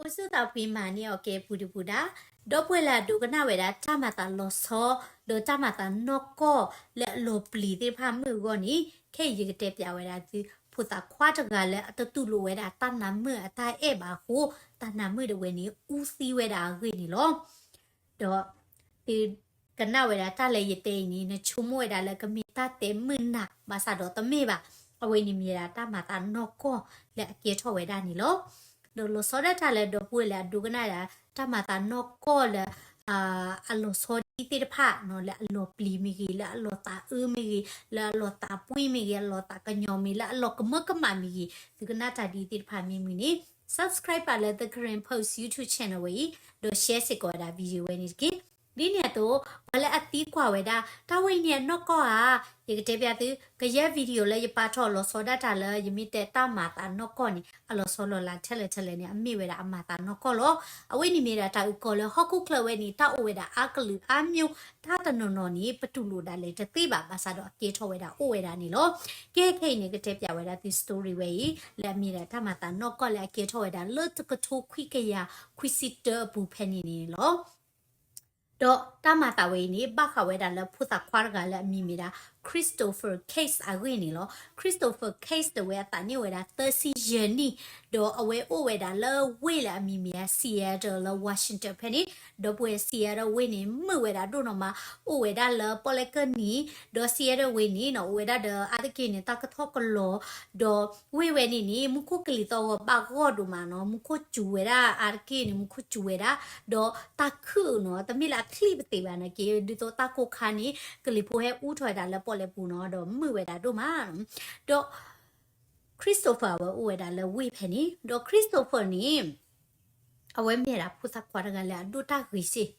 အိၣ်ဆူၣ်သးဖှံမၤန့ၢ်အီၤကဲပူၤဒုပူၤဒါ, ဒီပုၢ်ဝဲၢ်လၢအဒိကနၣ်ဝဲဒၣ်တၢ်မၤသးလီၤဆီ ဒီးတၢ်မၤသးနီၢ်ကီၢ်လၢအလီၤပျံၤသ့ၣ်တဖၣ်မုၢ်အဂီၢ်န့ၣ်, ခဲအံၤယကတဲပၠးဝဲဒၣ်သု ဖိသၣ်ခွါတဂၤလၢအတတူၢ်လိာ်ဝဲဒၣ်တၢ်နါမုၣ်အတၢ်အဲၣ်ဘၣ်အဃိ, တၢ်နါမုၣ်တဝဲန့ၣ် အူသံဝဲဒၣ်အဂ့ၢ်န့ၣ်လီၤ. ဒီးသုကနၣ်ဝဲဒၣ်တၢ်လၢယတဲအံၤန့ၣ် နဆိကမိၣ်ဝဲဒၣ်လၢကမ့ၢ်တၢ်တဲမုာ်နၤ ဘၣ်ဆၣ်ဒီးတမ့ၢ်ဘၣ်. အဝဲန့ၣ်မ့ၢ်ဒၣ်တၢ်မၤသးနီၢ်ကီၢ်လၢအကဲထီၣ်ဝဲဒၣ်န့ၣ်လီၤ. ဒီးလီၤဆီဒၣ်တၢ်လၢဒီပုၢ်ဝဲၢ်လၢအဒိကနၣ်ဒၣ် တၢ်မၤသးနီၢ်ကီၢ်လၢ အလီၤဆီဒံးသ့ၣ်တဖၣ်နီၤ, လၢအလီၤပျံၤမ့ၢ်ဂ့ၤ, လၢအလီၤသးအၢမ့ၢ်ဂ့ၤ, လၢအလီၤသးပှံၢ်မ့ၢ်ဂ့ၤ, အလီၤသးကညီၤမ့ၢ်, လၢအလီၤကမၢကမၣ်မ့ၢ်ဂ့ၤ, သုကနၣ်တၢ်ဒ်သ့ၣ်တဖၣ်မ့ၢ်မုာ်န့ၣ် subscribe ပာ်လၢ The Karen Post YouTube channel ဝဲအံၤ, ဒီး share စ့ၢ်ကီးဝဲဒၣ် video ဝဲန့ၣ်တက့ၢ်. ဒ်န့ၣ်အသိး ပှၤလၢအသံကွၢ်ဝဲဒၣ် တၢ်ဝဲအံၤန့ၣ်အနီၢ်ကီၢ်ဧါ, ယကတဲပၠးသု ကယဲၢ် video လၢယပာ်ထီၣ်လီၤဆီဒၣ်တၢ်လၢယမ့ၢ်တဲတၢ်မၤသးနီၢ်ကီၢ်န့ၣ် အလီၤဆီလီၤလးထဲလဲၣ်ထဲလဲၣ်န့ၣ် အမ့ၢ်ဝဲဒၣ်အမၤသးနီၢ်ကီၢ်လီၤ. အဝဲန့ၣ်မ့ၢ်ဒၣ်တၢ်အုၣ်ကီၤလၢဟီၣ်ခိၣ်ချၢဝဲန့ၣ် တၢ်အိၣ်ဝဲဒၣ်အါကလုာ်အါမျိုး, တၢ်တနီၤနီၤန့ၣ် ပတူၢ်လိာ်ဒၣ်လဲာ်တသ့ဘၣ်, ဘၣ်ဆၣ်ဒီးအကဲထီၣ်ဝဲဒၣ်အိၣ်ဝဲဒၣ်န့ၣ်လီၤ. ကဲခဲအံၤန့ၣ် ကတဲပၠးဝဲဒၣ်သု story ဝဲအံၤ လၢအမ့ၢ်ဒၣ်တၢ်မၤသးနီၢ်ကီၢ်လၢအကဲထီၣ်ဝဲဒၣ်လၢတကထိခွံကယၤခွံဆံတၢအပူၤဖဲန့ၣ်န့ၣ်လီၤ. ဒီးတၢ်မၤသးဝဲအံၤန့ၣ် ဘၣ်ဃးဝဲဒၣ်လၢဖိသၣ်ခွါတဂၤလၢအမံၤမ့ၢ်ဒၣ် Christopher Case အဂ့ၢ်န့ၣ်လီၤ. Christopher Case တဝဲအသးန့ၢ်ဝဲဒၣ်သၢဆံယဲၢ်နံၣ်, ဒီးအဝဲအိၣ်ဝဲဒၣ်လၢဝ့ၢ်လၢအမံၤမ့ၢ်ဒၣ် Seattle လၢ Washington ဖဲန့ၣ်, ဒီပုၢ်ဝဲၢ် Seattle ဝ့ၢ်န့ၣ် မုာ်ဝဲဒၣ်ဒိၣ်နီၢ်မး, အိၣ်ဝဲဒၣ်လၢပီၣ်လဲၣ်ကၢၢ်နံၤ, ဒီး Seattle ဝ့ၢ်န့ၣ်နီၤ အိၣ်ဝဲဒၣ်ဒီးအါတက့ၢ်န့ၣ် တၢ်ကထီၣ်ကလီၤ, ဒီးဝ့ၢ်ဝဲန့ၣ်န့ၣ် မူခိၣ်ကလံၤသီၣ်ဂီၤဘၣ်ဂီၢ်ဒိၣ်မးနီၤ, မူခိၣ်စူၤဝဲဒၣ်အါတက့ၢ်န့ၣ် မူခိၣ်စူၤဝဲဒၣ်, ဒီးတၢ်ခုၣ်နီၤ တမ့ၢ်လၢအချံၣ်ပသ့ဘၣ်နာ်က့, ဒ်သိးတၢ်ကိၢ်ခါန့ၣ် ကလံၤဖိဟဲအူထီၣ်ဝဲဒၣ်လၢပီၣ်လဲၣ်ပူၤနီၤ, ဒီးမုာ်ဝဲဒၣ်ဒိၣ်မးနီၤ. ဒီး Christopher အဝဲအိၣ်ဝဲဒၣ်လၢဝ့ၢ်ဖဲန့ၣ်, ဒီး Christopher န့ၣ် အဝဲမ့ၢ်ဒၣ်ဖိသၣ်ခွါတဂၤလၢအဒိၣ်တၢ်ဂ့ၤစ့ၢ်,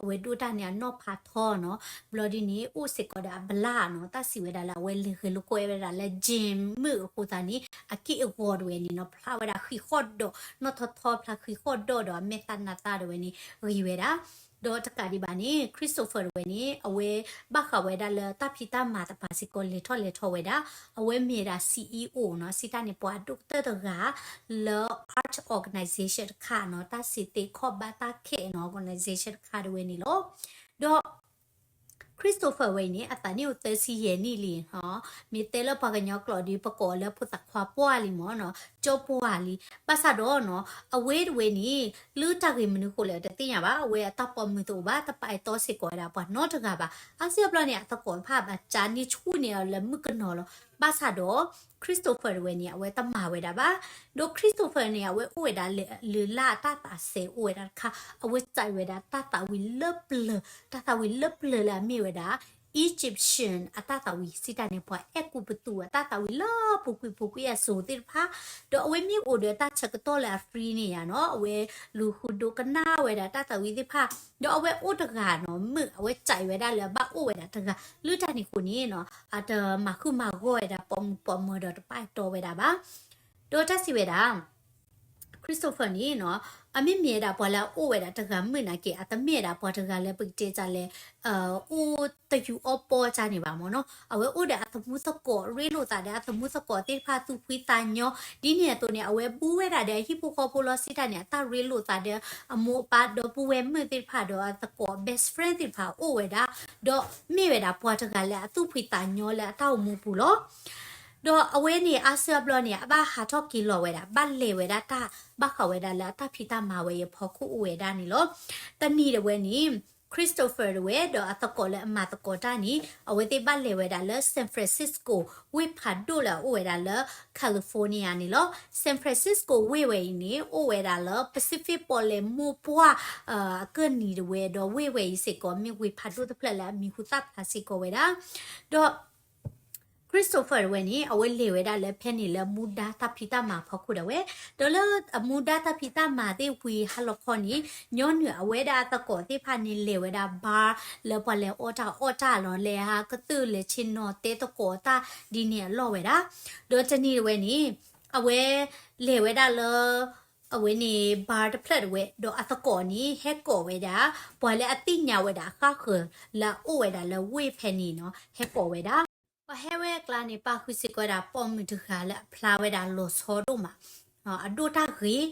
အဝဲဒိၣ်တၢ်န့ၣ်အနီၢ်ဖးထီနီၤ, ဘျီဒ်န့ၣ် အိၣ်စ့ၢ်ကီးဒီးအဘျါနီၤ, တၢ်စံးဝဲဒၣ်လၢအဝဲလဲၤဂဲၤလိာ်ကွဲဝဲဒၣ်လၢ gym မုၢ်အဃိသတးန့ၣ် အက့ၢ်အဂီၤတဝဲန့ၣ်နီၤ ဖျါဝဲဒၣ်ဃံးဃီၣ်ဒီး နီၢ်ထီထီဖျါဃံးဃီၣ်ဒီး ဒီးအမဲာ်သၣ်နးသၣ်တဝဲန့ၣ် ဂ့ၤဝဲဒၣ် ဒီးတကးဒံးဘၣ်န့ၣ် Christopher တဝဲန့ၣ် အဝဲဘၣ်ဃးဝဲဒၣ်လၢတၢ်ဖံးတၢ်မၤတပၤစ့ၢ်ကီးလဲၤထီၣ်လဲၤထီဝဲဒၣ်, အဝဲမ့ၢ်ဝဲဒၣ် CEO နီၤ, စံးတၢ်န့ၣ်ပှၤအဒိၣ်ကတၢၢ်တဂၤ လၢ art organization တခါနီၤ, တၢ်စံးသ့ခီၣ်ဘၣ်တၢ်ခဲးနီၤ organization တခါတဝဲန့ၣ်လီၤ. ဒီး Christopher ဝဲအံၤန့ၣ် အသးနံၣ်အိၣ်သၢဆံယဲၢ်နံၣ်လံနီၤ, မ့ၢ်တဲလၢပှၤကညီကျိာ်ဒီး ပကိးလၢဖိသၣ်ခွါပှၢ်လံမ့ၢ်နီၤ, ကၠီပှၢ်လံ, ဘၣ်ဆၣ်ဒီးနီၤ အဝဲတဝဲန့ၣ် လၢတၢ်ဂ့ၢ်မနုၤဃိလဲၣ်တသ့ၣ်ညါဘၣ်, အဝဲအတၢ်ပိာ်မုၣ်တအိၣ်ဘၣ်, တပာ်အဲၣ်တီစ့ၢ်ကီးဝဲဒၣ်ပှၤနီတဂၤဘၣ်. အါစုအါဘျီန့ၣ် အသကိးတဖၣ်ဘၣ်ကၠါန့ၢ်ဆူၣ်န့ၢ်အီၤလၢမုၣ်ကနီၤလီၤ. ဘၣ်ဆၣ်ဒီး Christopher တဝဲန့ၣ် အဝဲတမၤဝဲဒၣ်ဘၣ်. ဒီး Christopher န့ၣ် အဝဲအိၣ်ဝဲဒၣ်လၢလၢၢ်လၢ်အတၢ်သးစဲအိၣ်ဝဲဒၣ်တခါ, အဝဲစံးဝဲဒၣ်တၢ်သးဝံၤလၢပျၢၤ, တၢ်သးဝံၤလၢပျၢၤလၢအမ့ၢ်ဝဲဒၣ် Egyptian အတၢ်သးဝံၤ စံးတၢ်န့ၣ် ပှၤအဲၣ်ကူပသူအတၢ်သးဝံၤလၢပူၤကွံာ်ပူၤကွံာ်အစိၤသ့ၣ်တဖၣ်, ဒီးအဝဲမ့ၢ်အိၣ်ဒီးတၢ်ဆၢကတီၢ်လၢအ free န့ၣ်ယါနီၤ, အဝဲလူၤဃုဒိကနၣ်ဝဲဒၣ်တၢ်သးဝံၤသ့ၣ်တဖၣ်, ဒီးအဝဲအိၣ်တဂၤနီၤ မုာ် အဝဲစံးဝဲဒၣ်လၢအဘၣ်အိၣ်ဝဲဒၣ်တဂၤ, လၢတၢ်န့ၣ်အဃိန့ၣ်နီၤ အတမၤဃုာ်မၤဂီၢ်ဝဲဒၣ်ပိာ်မုၣ်ပိာ်မၢၤဒီးတပာ်အဲၣ်တီဝဲဒၣ်ဘၣ်. ဒီးတၢ်စံးဝဲဒၣ် Christopher န့ၣ်နီၤ အမ့ၢ်မ့ၢ်ဝဲဒၣ်ပှၤလၢအအိၣ်ဝဲဒၣ်တဂၤမုာ်နာ်က့ အတမ့ၢ်ဝဲဒၣ်ပှၤတဂၤလၢပကတဲတၢ်လဲၣ် အိၣ်တယူၤအီၣ်ပီၢ်တၢ်န့ၣ်ဘၣ်မ့ၢ်နီၤ, အဝဲအိၣ်ဒီးအသမူသကိး ရ့လိာ်သးဒီးအသမူသကိးသ့ၣ်တဖၣ်သူၣ်ဖှံသးညီ, ဒ်န့ၣ်အသိးန့ၣ် အဝဲဘူးဝဲဒၣ်ဒီးအဟံၣ်ဖိဃီဖိလီၤ စံးတၢ်န့ၣ် အတၢ်ရ့လိာ်သးဒီးအမိၢ်အပၢ်ဒီပုၢ်ဝဲၢ်မုၣ်သ့ၣ်တဖၣ်ဒီးအသကိး best friend သ့ၣ်တဖၣ်အိၣ်ဝဲဒၣ်, ဒီးမ့ၢ်ဝဲဒၣ်ပှၤတဂၤလၢအသူၣ်ဖှံသးညီလၢအတၢ်အိၣ်မူပူၤလီၤ. ဒီးအဝဲန့ၣ်အါစုအါဘျီန့ၣ် အဘၣ်ဟးထီၣ်က့ၤလီၤဝဲဒၣ် ဘၣ်လဲၤဝဲဒၣ်တၢ်ဘၣ်ဃးဝဲဒၣ်လၢအတၢ်ဖံးတၢ်မၤဝဲအံၤအဖီခိၣ်အိၣ်ဝဲဒၣ်န့ၣ်လီၤ. တနံၤတဝဲန့ၣ် Christopher တဝဲဒီးအသကိးလၢအမၤသကိးတၢ်န့ၣ် အဝဲသ့ၣ်ဘၣ်လဲၤဝဲဒၣ်လၢ San Francisco ဝ့ၢ်ဖးဒိၣ်လၢအအိၣ်ဝဲဒၣ်လၢ California န့ၣ်လီၤ. San Francisco ဝ့ၢ်ဝဲအံၤန့ၣ် အိၣ်ဝဲဒၣ်လၢ Pacific ပီၣ်လဲၣ်မိၢ်ပှၢ် အကၢၢ်နံၤတဝဲဒီး ဝ့ၢ်ဝဲအံၤစ့ၢ်ကီး မ့ၢ်ဝ့ၢ်ဖးဒိၣ်တဖျၢၣ်လၢအမံၤဟူသၣ်ဖျါစ့ၢ်ကီးဝဲဒၣ်, ဒီး Christopher တဝဲန့ၣ် အဝဲလဲၤဝဲဒၣ်လၢဖဲန့ၣ်လၢမူဒါတၢ်ဖံးတၢ်မၤအဖီခိၣ်ဒၣ်ဝဲ, ဒီးလၢအမူဒါတၢ်ဖံးတၢ်မၤသ့ၣ်ဝံၤဟါလီၤခီန့ၣ် ညီနုၢ်အဝဲဒၣ်အသကိးသ့ၣ်တဖၣ်န့ၣ် လဲၤဝဲဒၣ် bar လၢပှၤလဲၤအီၣ်တၢ်အီၣ်တၢ်လီၤ လဲၤဟးကသုၣ်လဲၤဆ့ၣ်နီၤတဲသကိးတၢ်ဒ်န့ၣ်အလီၢ်ဝဲဒၣ်, ဒီးတနံၤတဝဲန့ၣ် အဝဲ လဲၤဝဲဒၣ်လၢ အဝဲန့ၣ် bar တဖျၢၣ်တဝဲ ဒီးအသကိးန့ၣ် ဟဲကိးဝဲဒၣ် ပှၤလၢအသ့ၣ်ညါဝဲဒၣ်အဃၣ်ဃၢၤလၢအအိၣ်ဝဲဒၣ်လၢဝ့ၢ်ဖဲန့ၣ်နီၤ ဟဲကိးဝဲဒၣ်, ပှၤဟဲဝဲအကျါန့ၣ် ပာ်ဃုာ်စ့ၢ်ကီးဝဲဒၣ်ပိာ်မုၣ်တဂၤလၢအဖျါဝဲဒၣ်လီၤဆီဒိၣ်မး, အဒိၣ်တၢ်ဂ့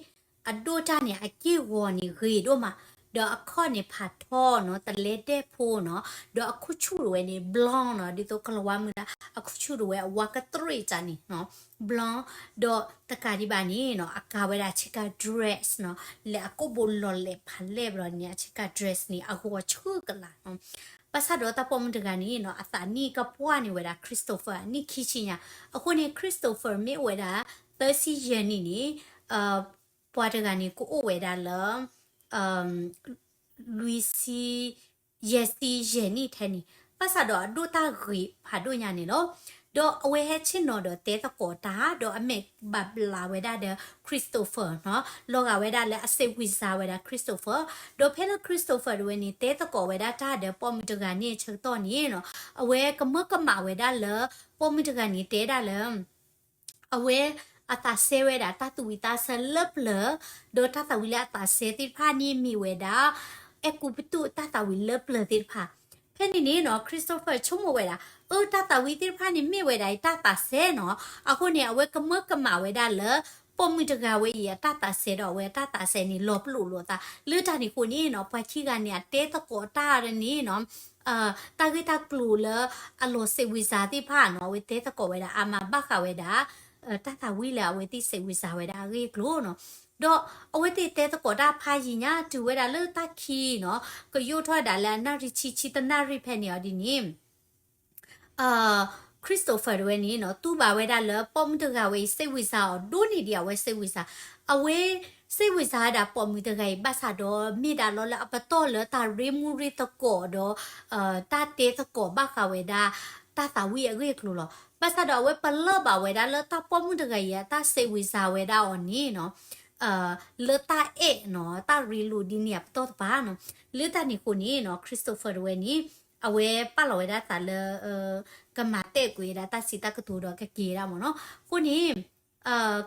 ၤ, အဒိၣ်တၢ်န့ၣ် အက့ၢ်ဂီၤန့ၣ်ဂ့ၤဒိၣ်မး, ဒီးအခီၣ်န့ၣ်ဖးထီနီၤ, တလဲဒဲဖိနီၤ, ဒီးအခူၣ်ဆူၣ်တဝဲန့ၣ် blonde နီၤ, ဒ်သိးကလၤဝါမုၢ်ဒၣ် အခူၣ်ဆူၣ်တဝဲအဝါကတြ့ၣ်တၢ်န့ၣ်နီၤ, blonde, ဒီးတကးဒံးဘၣ်န့ၣ်နီၤ အကၤဝဲဒၣ်ဆ့ကၤ dress နီၤ, လဲၤအကိာ်ဘိလီၤလဲၤဖးလဲၢ်ဘျီန့ၣ် အဆ့ကၤ dress န့ၣ် အဂီၤဆူၣ်ကလာ်နီၤ. ဘၣ်ဆၣ်ဒီးတၢ်ပိာ်မုၣ်တဂၤန့ၣ်နီၤ အသးနံၣ်ကပှၢ်န့ၢ်ဝဲဒၣ် Christopher နံၣ်ခံဆံညါ, အဃိန့ၣ် Christopher မ့ၢ်အိၣ်ဝဲဒၣ် သၢဆံယဲၢ်နံၣ်န့ၣ် ပှၤတဂၤန့ၣ် ကအိၣ်ဝဲဒၣ်လၢ လွံၢ်ဆံ, ယဲၢ်ဆံယဲၢ်နံၣ်ထဲန့ၣ်, ဘၣ်ဆၣ်ဒီးအဒိၣ်တၢ်ဂ့ၤဖးဒိၣ်ညါန့ၣ်လီၤ. ဒီးအဝဲဟဲဆ့ၣ်နီၤဒီးတဲသကိးတၢ် ဒီးအမဲာ်ဘၣ်ဘျးဝဲဒၣ်ဒီး Christopher နီၤ, လီၤဂာ်ဝဲဒၣ်လၢအစိတ်ဝင်စားဝဲဒၣ် Christopher, ဒီးဖဲလၢ Christopher တဝဲန့ၣ် တဲသကိးဝဲဒၣ်တၢ်ဒီးပိာ်မုၣ်တဂၤန့ၣ်အဆၢကတီၢ်န့ၣ်နီၤ, အဝဲကမၢကမၣ်ဝဲဒၣ်လၢ ပိာ်မုၣ်တဂၤန့ၣ်တဲဒၣ်လၢ အဝဲအသးစဲဝဲဒၣ်တၢ်သူၣ်ဝံၣ်သးဆၢလၢပျၢၤ, ဒီးတၢ်သးဝံၣ်လၢအသးစဲသ့ၣ်တဖၣ်န့ၣ်မ့ၢ်ဝဲဒၣ် အဲၤကူပတူးတၢ်သးဝံၣ်လၢပျၢၤသ့ၣ်တဖၣ်. ဖဲန့ၣ်န့ၣ်နီၤ Christopher ဆိကမိၣ်ဝဲဒၣ် အၢ တၢ်သးဝံၣ်သ့ၣ်တဖၣ်န့ၣ်မ့ၢ်ဝဲဒၣ်အံၤတၢ်သးစဲနီၤ, အဃိန့ၣ် အဝဲကမၢကမၣ်ဝဲဒၣ်လၢ ပိာ်မုၣ်တဂၤဝဲအံၤအတၢ်သးစဲဒီးအဝဲအတၢ်သးစဲန့ၣ် လီၤပလိာ်လိာ်သး လၢတၢ်န့ၣ်အဃိန့ၣ်နီၤ ပှၤခံဂၤန့ၣ် အတဲသကိးတၢ်န့ၣ်နီၤ တၢ်ဂ့ၢ်တၢ်ကျိၤလၢအလီၤစိတ်ဝင်စားသ့ၣ်တဖၣ်နီၤ အဝဲတဲသကိးဝဲဒၣ်အါမးဘၣ်ဃးဝဲဒၣ် တၢ်သးဝံၣ်လၢအဝဲသ့ၣ်စိတ်ဝင်စားဝဲဒၣ်အဂ့ၢ်အကျိၤနီၤ. ဒီးအဝဲသ့ၣ်တဲသကိးတၢ်ဖးယံာ်ညါ တုၤဝဲဒၣ်လၢတၢ်ခံနီၤ ကယိၣ်ထီၣ်ဝဲဒၣ်လၢအနၣ်ရံၣ်ဆံ ဆံတနၣ်ရံၣ်ဖဲန့ၣ်အီၤဒ်န့ၣ် Christopher တဝဲန့ၣ်နီၤ တူၢ်ဘၣ်ဝဲဒၣ်လၢပိာ်မုၣ်တဂၤဝဲအံၤ စိတ်ဝင်စားအီၤ ဒိၣ်န့ၢ်ဒံးအဝဲစိတ်ဝင်စား, အဝဲစိတ်ဝင်စားဝဲဒၣ်ပိာ်မုၣ်တဂၤအံၤ ဘၣ်ဆၣ်ဒီးမ့ၢ်ဒၣ်လီၤလၢအပတီၢ်လၢတၢ်ရ့မူရ့သကိးဒီး တၢ်တဲသကိးဘၣ်ဃးဝဲဒၣ် တၢ်သးဝံၣ်အဂ့ၢ်အကျိၤလီၤ. ဘၣ်ဆၣ်ဒီးအဝဲပလီၢ်ဘၣ်ဝဲဒၣ်လၢတၢ်ပိာ်မုၣ်တဂၤအံၤ အတၢ်စိတ်ဝင်စားဝဲဒၣ်အီၤန့ၣ်နီၤ လၢတၢ်အဲၣ်နီၤ တၢ်ရ့လိာ်ဒ်န့ၣ်အပတီၢ်တပၤနီၤ. လၢတၢ်န့ၣ်အဃိန့ၣ်နီၤ Christopher တဝဲန့ၣ် အဝဲပာ်လီၤဝဲဒၣ်သးလၢ ကမၤတဲာ်ကွံာ်ဝဲဒၣ်တၢ်စံးတၢ်ကတိၤဒီးကက့ၤဒၣ်မ့ၢ်နီၤ. အဃိန့ၣ်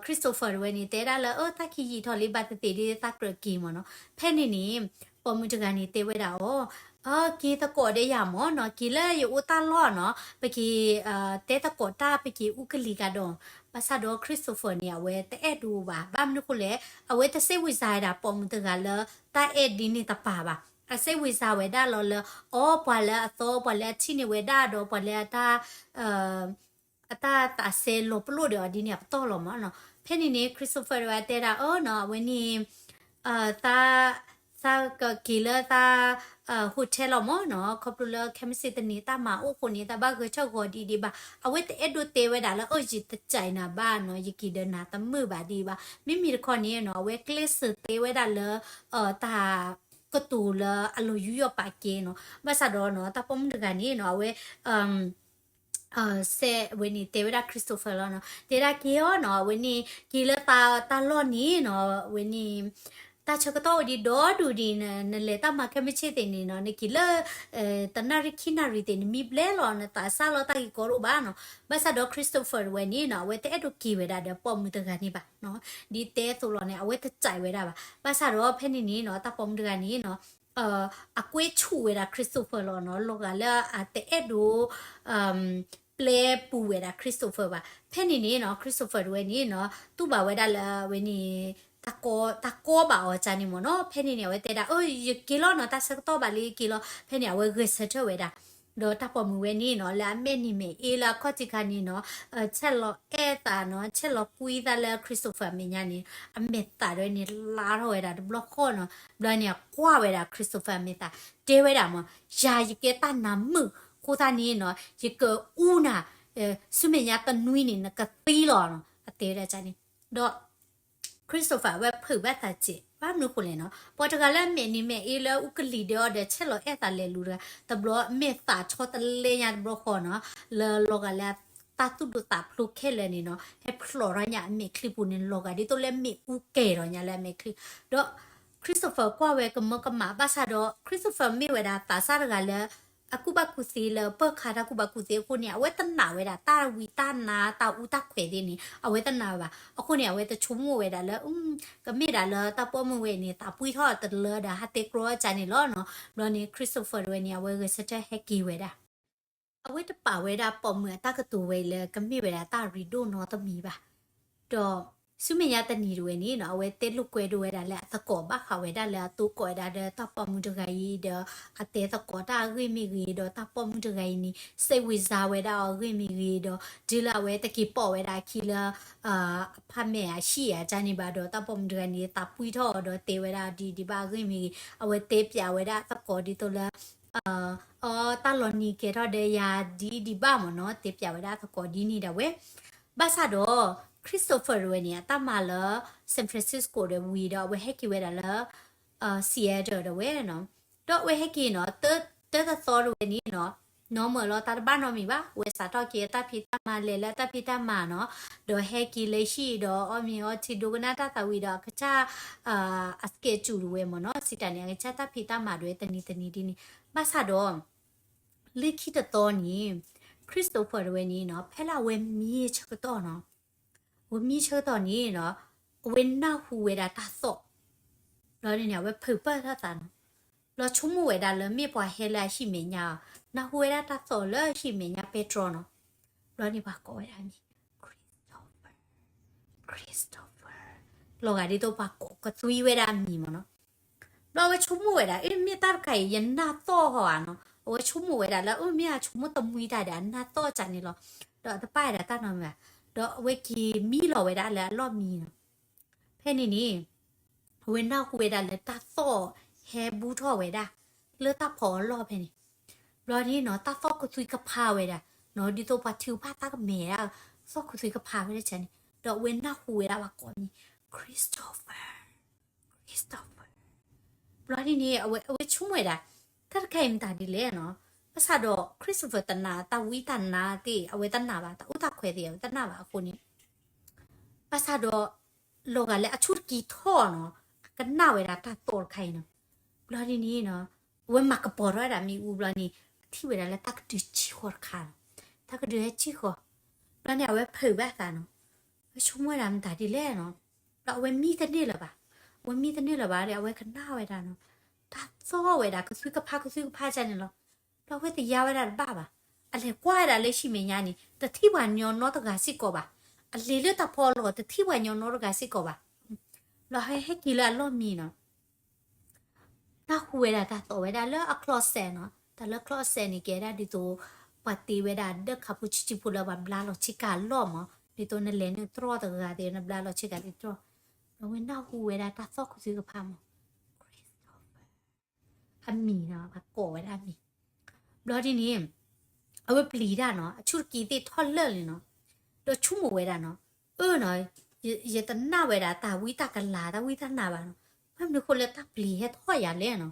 Christopher တဝဲန့ၣ် တဲဒၣ်လၢ အၢ တၢ်ခံယံာ်ထီၣ်လံ ဘၣ်သ့ၣ်သ့ၣ်ဒ်သးကြၢးက့ၤမ့ၢ်နီၤ. ဖဲန့ၣ်န့ၣ် ပိာ်မုၣ်တဂၤန့ၣ်တဲဝဲဒၣ်အီၤ အၢ က့ၤသကိးဒီးယၤမ့ၢ်နီၤ, က့ၤလၢယအိၣ်တၢ်လီၢ်နီၤ, ပက့ၤ တဲသကိးတၢ် ပက့ၤအူကလံၤကဒီး. ဘၣ်ဆၣ်ဒီး Christopher န့ၣ် အဝဲတအဲၣ်ဒိးဘၣ်. ဘၣ်မနုၤဃိလဲၣ်, အဝဲတစိတ်ဝင်စားဝဲဒၣ်ပိာ်မုၣ်တဂၤလၢတၢ်အဲၣ်ဒ်န့ၣ်တပၤဘၣ်. အစိတ်ဝင်စားဝဲဒၣ်လီၤလၢ အီ ပှၤလၢအသီ ပှၤလၢအထံၣ်န့ၢ်ဝဲဒၣ်ဒီး ပှၤလၢအတၢ် အတၢ်သးစဲလီၤပလိာ်ဒီးအီၤဒ်န့ၣ်အပတီၢ်လီၤမ့ၢ်နီၤ. ဖဲန့ၣ်န့ၣ် Christopher တဝဲတဲဒၣ်အီၤနီၤ, အဝဲန့ၣ် သး သးကက့ၤလၢသး hotel လီၤမ့ၢ်နီၤ, ခီဖျိလၢခဲမုၢ်ဆ့ၣ်တနံၤတၢ်မၤအိၣ်အဃိန့ၣ် သးဘၣ်ဂဲၤဆၢထၢၣ်ဂီၤဒ်ဒံးဘၣ်. အဝဲတအဲၣ်ဒိးတဲဝဲဒၣ်လၢ အၢ ယတစဲးနၤဘၣ်နီၤ, ယက့ၤဒီးနၤတမုာ်ဘၣ်ဒံးဘၣ်. မ့မ့ၢ်တခီန့ၣ်နီၤ အဝဲကျဲးစၢးတဲဝဲဒၣ်လၢ တၢ်ကတိၤလၢအလီၤယူးယီၣ်ပာ်ကဲနီၤ. ဘၣ်ဆၣ်ဒီးနီၤ တၢ်ပိာ်မုၣ်တဂၤန့ၣ်နီၤ အဝဲ စဲးဝဲန့ၣ် တဲဝဲဒၣ် Christopher လီၤနီၤ, တဲဒၣ်က့ၤအီၤနီၤ, အဝဲန့ၣ် က့ၤလၢသးတၢ်လီၢ်န့ၣ်နီၤ, အဝဲန့ၣ် တၢ်ဆၢကတီၢ်အိၣ်ဒံးဒီဒူၣ်ဒံး, နလဲၤတၢ်မၤခဲမုၢ်ဆ့ၣ်သ့ၣ်န့ၣ်နီၤ, နက့ၤလၢ တနၣ်ရံၣ်ခံနၣ်ရံၣ်သ့ၣ် နမံဘျဲလီၤ, နသးစၢ်လီၤတၢ်ဂ့ၢ်ကီတအိၣ်ဘၣ်နီၤ. ဘၣ်ဆၣ်ဒီး Christopher တဝဲန့ၣ်နီၤ အဝဲတအဲၣ်ဒိးက့ၤဝဲဒၣ်ဒီးပိာ်မုၣ်တဂၤန့ၣ်ဘၣ်နီၤ. ဒ်တဲအသိးလီၤန့ၣ် အဝဲတစဲးဝဲဒၣ်ဘၣ်. ဘၣ်ဆၣ်ဒီးဖဲန့ၣ်န့ၣ်နီၤ တၢ်ပိာ်မုၣ်တဂၤန့ၣ်နီၤ အကွဲဆူၣ်ဝဲဒၣ် Christopher လီၤနီၤ, လီၤဂာ်လၢအတအဲၣ်ဒိး ပျဲပူၤဝဲဒၣ် Christopher ဘၣ်. ဖဲန့ၣ်န့ၣ်နီၤ Christopher တဝဲန့ၣ်နီၤ တူၢ်ဘၣ်ဝဲဒၣ်လၢအဝဲန့ၣ် တၢ်ကီ တၢ်ကီဘၣ်အီၤကန့ၣ်မ့ၢ်နီၤ. ဖဲန့ၣ်န့ၣ် အဝဲတဲဒၣ် အၢ ယက့ၤလီၤနီၤ, တၢ်ဆၢကတီၢ်ဘၣ်လံ ယက့ၤလီၤ. ဖဲန့ၣ် အဝဲဂဲၤဆၢထၢၣ်ဝဲဒၣ် ဒီးတၢ်ပိာ်မုၣ်ဝဲန့ၣ်နီၤ လၢအမဲာ်နံၤမဲာ်အ့လၢအခီၣ်ထံးခါန့ၣ်နီၤ ဆဲးလီၤအဲၣ်သးနီၤ, ဆဲးလီၤကွံသးလၢ Christopher အမဲာ်ညါန့ၣ် အမဲာ်သးတဝဲန့ၣ် လါထီၣ်ဝဲဒၣ်တဘျီဃီနီၤ. ဘျီန့ၣ် အကွၢ်ဝဲဒၣ် Christopher အမဲာ်သး တဲဝဲဒၣ်မ့ၢ် ယၤယကဲတၢ်နါမုၣ်အဃိသတးန့ၣ်နီၤ ယကအူနၤ ဆူမဲာ်ညါတနွံန့ၣ် နကသံလီၤနီၤ အတဲဝဲဒၣ်န့ၣ်. ဒီး Christopher အဝဲဖုးဘၣ်သးစဲး ဘၣ်မနုၤဃိလဲၣ်နီၤ, ပှၤတဂၤလၢအမဲာ်နံၤမဲာ်အ့လၢအူကလံၤဒီးအီၤဒီး ဆဲးလီၤအဲၣ်သးလဲၤလူၤတဂၤ တဘျီအမဲာ်သးဆီတလဲညါတဘျီဃီနီၤ, လၢလီၤဂာ်လၢတၢ်သူၣ်ဒိၣ်သးဖျိးခဲလၢာ်န့ၣ်နီၤ ဟဲဖျိးထီၣ်ညါအမဲာ်ချံပူၤန့ၣ် လီၤဂာ်ဒ်သိးလၢမဲာ်အူကဲၤထီၣ်ညါလၢအမဲာ်ချံ. ဒီး Christopher ကွၢ်ဝဲကမၢကမၣ်ဘၣ်ဆၣ်ဒီး Christopher မ့ၢ်ဝဲဒၣ်သးစၢ်တဂၤလၢ အကူၣ်ဘၣ်ကူၣ်သ့လၢပၢၢ်ခါတၢ်ကူၣ်ဘၣ်ကူၣ်သ့အဃိန့ၣ် အဝဲတနာ်ဝဲဒၣ်တၢ်ဝံတၢ်နါတၢ်အူတၢ်ခွဲးသ့ၣ်န့ၣ် အဝဲတနာ်ဝဲဘၣ်. အဃိန့ၣ် အဝဲတဆိကမိၣ်ဝဲဒၣ်လၢ ကမ့ၢ်ဒၣ်လၢတၢ်ပိာ်မုၣ်ဝဲန့ၣ် သးပှံၢ်ထီၣ်တလၢဒီးဟးတဲကြီကန့ၣ်လီၤနီၤ. ဘျီန့ၣ် Christopher တဝဲန့ၣ် အဝဲဂဲၤဆၢထၢၣ်ဟဲက့ၤဝဲဒၣ် အဝဲတပာ်ဝဲဒၣ်ပိာ်မုၣ်အတၢ်ကတိၤဝဲအံၤလၢကမ့ၢ်ဝဲဒၣ်တၢ်ရ့ဒိၣ်နီတမံၤဘၣ်. ဒီး ဆူမဲာ်ညါတနံၤတဝဲန့ၣ်နီၤ အဝဲတဲလိာ်ကွဲဒိဝဲဒၣ်လၢအသကိးဘၣ်ဃးဝဲဒၣ်လၢအသကိးဝဲဒၣ်ဒီးတၢ်ပိာ်မုၣ်တဂၤအံၤဒီး အတဲသကိးတၢ်အဂ့ၢ်မ့ၢ်ဂ့ၤဒီး တၢ်ပိာ်မုၣ်တဂၤအံၤန့ၣ် စိတ်ဝင်စား ဝဲဒၣ်အီၤအဂ့ၢ်မ့ၢ်ဂ့ၤဒီး တုၤလၢအဝဲတက့ၤပိာ်ဝဲဒၣ်အခံလၢ အဖါမဲာ်အဟံၣ်အကန့ၣ်ဘၣ်ဒီး တၢ်ပိာ်မုၣ်တဂၤန့ၣ် သးပှံၢ်ထီၣ်အီၤဒီးတဲဝဲဒၣ်ဒ်ဒံးဘၣ်အဂ့ၢ်မ့ၢ်ဂ့ၤ အဝဲတဲပျးဝဲဒၣ်အသကိးဒ်သိးလၢ အတၢ်လီၤနံၤကဲထီၣ်ဒီးယၤဒ်ဒံးဘၣ်မ့ၢ်နီၤ တဲပျးဝဲဒၣ်အသကိးဒ်န့ၣ်ဒၣ်ဝဲ ဘၣ်ဆၣ်ဒီး Christopher တဝဲန့ၣ် အတၢ်မၤလၢ San Francisco ဒီးဝံၤဒီး အဝဲဟဲက့ၤဝဲဒၣ်လၢ Seattle တဝဲနီၤ ဒီးအဝဲဟဲက့ၤနီၤ တၢတသီတဝဲန့ၣ်နီၤ နီၢ်မၢလီၤ တၢ်တဘၣ်နီတမံၤဘၣ် အဝဲစးထီၣ်က့ၤအတၢ်ဖံးတၢ်မၤ လဲၤလၢအတၢ်ဖံးတၢ်မၤနီၤ ဒီးဟဲက့ၤလၢဟံၣ်ဒီးအီၣ်မ့ၤအီထံ ဒိကနၣ်တၢ်သးဝံၤဒီး အကစၢ် အ schedule တဝဲမ့ၢ်နီၤ စံးတၢ်န့ၣ် အကစၢ်တၢ်ဖံးတၢ်မၤတဝဲတနံၤတနံၤဒ်န့ၣ် ဘၣ်ဆၣ်ဒီး လၢခံတသီန့ၣ် Christopher တဝဲန့ၣ်နီၤ ဖဲလၢအဝဲမံဆၢကတီၢ်နီၤ အဝဲမံဆၢကတီၢ်န့ၣ်နီၤ အဝဲနၢ်ဟူဝဲဒၣ်တၢ်သီၣ် ဘျီဒ်န့ၣ် အဝဲဖုးပာ်ထီၣ်သးနီၤ ဘျီဆိကမိၣ်ဝဲဒၣ်လၢမ့ၢ်ပှၤဟဲလၢအဟံၣ်မဲာ်ညါ နၢ်ဟူဝဲဒၣ်တၢ်သီၣ်လၢအဟံၣ်မဲာ်ညါပဲတြီနီၤ ဘျီန့ၣ်ပှၤကိးဝဲဒၣ်အမံၤ Christopher Christopher လီၤဂာ်ဒ်သိးပှၤကိးကသွံဝဲဒၣ်အမံၤမ့ၢ်နီၤ ဘျီအဝဲဆိကမိၣ်ဝဲဒၣ် အ့ မ့ၢ်တၢ်တခါအံၤ ယနၢ်သီၣ်ဟီဧါနီၤ အဝဲဆိကမိၣ်ဝဲဒၣ်လၢ အ့ မ့ၢ်အဆိကမိၣ်တမှံတၢ်ဒီး အနၢ်သီၣ်ကန့ၣ်လီၤ ဒီးအတပာ်ဝဲဒၣ်တၢ်နီတမံၤဘၣ် ဒီးအဝဲက့ၤမံလီၤဝဲဒၣ်လၢအလီၢ်မံနီၤ ဖဲန့ၣ်န့ၣ် အဝဲနၢ်ဟူဝဲဒၣ်လၢတၢ်သီၣ်ဟဲဘူးထီၣ်ဝဲဒၣ် လၢတၢ်ဖီအလီၢ်ဖဲန့ၣ် ဘျီန့ၣ်နီၤ တၢ်သီၣ်ကသွံကဖးဝဲဒၣ် ဒ်သိးပှၤထုကဖၣ်တၢ်ကမဲာ်ဒၣ် သီၣ်ကသွံကဖးဝဲဒၣ်န့ၣ် ဒီးအဝဲနၢ်ဟူဝဲဒၣ်ပှၤကိးမံၤ Christopher Christopher ဘျီဒ်န့ၣ် အဝဲ အဝဲဆိကမိၣ်ဝဲဒၣ် တၢ်တခါအံၤမတၤဒ်လဲၣ်နီၤ ဘၣ်ဆၣ်ဒီး Christopher တနာ် တၢ်ဝံတၢ်နါသ့ၣ် အဝဲတနာ်ဘၣ် တၢ်အိၣ်တၢ်ခွဲးသ့ၣ် အဝဲတနာ်ဘၣ်အဃိန့ၣ် ဘၣ်ဆၣ်ဒီး လီၤဂာ်လၢအဆူၣ်တက့ၤထီၣ်နီၤ အကနၣ်ဝဲဒၣ်တၢ်သီၣ်တခါအံၤနီၤ ဘျီဒ်န့ၣ်နီၤ အဝဲမၤကပီၤထီၣ်ဝဲဒၣ်မ့ၣ်အူဘျီန့ၣ် အထံၣ်ဝဲဒၣ်လၢတၢ်ကဒုးဆံဃီၤတခါနီၤ တၢ်ကဒုးဟဲဆံဃီၤ ဘျီန့ၣ် အဝဲဖုးဘၣ်သးနီၤ အဝဲဆိကမိၣ်ဝဲဒၣ်မတၤဒ်လဲၣ်နီၤ ဘျီအဝဲမံတန့ၢ်လၢၤဘၣ် အဝဲမံတန့ၢ်လၢၤဘၣ်ဒီး အဝဲကနၣ်ဝဲဒၣ်နီၤ တၢ်သီၣ်ဝဲဒၣ်ကသွံကဖးကသွံကဖးဒ်န့ၣ်လီၤ ဘျီအဝဲတယါဝဲဒၣ်တဘၣ်ဘၣ် အလဲၤကွၢ်ဝဲဒၣ်လၢဟံၣ်မဲာ်ညါန့ၣ် တထံၣ်ပှၤညီနီတဂၤစ့ၢ်ကီးဘၣ် အလဲၤလၢတၢ်ဖီအလီၢ် တထံၣ်ပှၤညီနီတဂၤစ့ၢ်ကီးဘၣ် ဘျီဟဲဟဲက့ၤလၢအလီၢ်မံနီၤ နၢ်ဟူဝဲဒၣ်တၢ်သီၣ်ဝဲဒၣ်လၢအ closet နီၤ တၢ်လၢ closet န့ၣ် ကဲဒၣ်ဒ်သိး ပှၤတ့ဝဲဒၣ်ဒၢးခးဖိဆံးဆံးဖိလၢပှၤဘျါလီၤဆ့ကၤအလီၢ်မး ဒ်သိးနလဲၤနုာ်တြီၢ်တဂၤသ့ၣ် နဘျါလီၤဆ့ကၤသ့ၣ်တြီၢ် ဘျီဝဲနၢ်ဟူဝဲဒၣ်တၢ်သီၣ်ကသွံကဖးမး Christopher အမံၤနီၤ ပှၤကိးဝဲဒၣ်အမံၤ ဘျီဒ်န့ၣ် အဝဲပျံၤတၢ်နီၤ အဆူၣ်တက့ၤသ့ၣ်ထီၣ်လၢာ်လံနီၤ ဒီးဆိကမိၣ်ဝဲဒၣ်နီၤ အၢနီၤ ယတနာ်ဝဲဒၣ်တၢ်ဝံတၢ်ကလၤ တၢ်ဝံတၢ်နါဘၣ်နီၤ ဘၣ်မနုၤဃိလၢတၢ်ပျံၤဟဲထီၣ်ယၤလဲၣ်နီၤ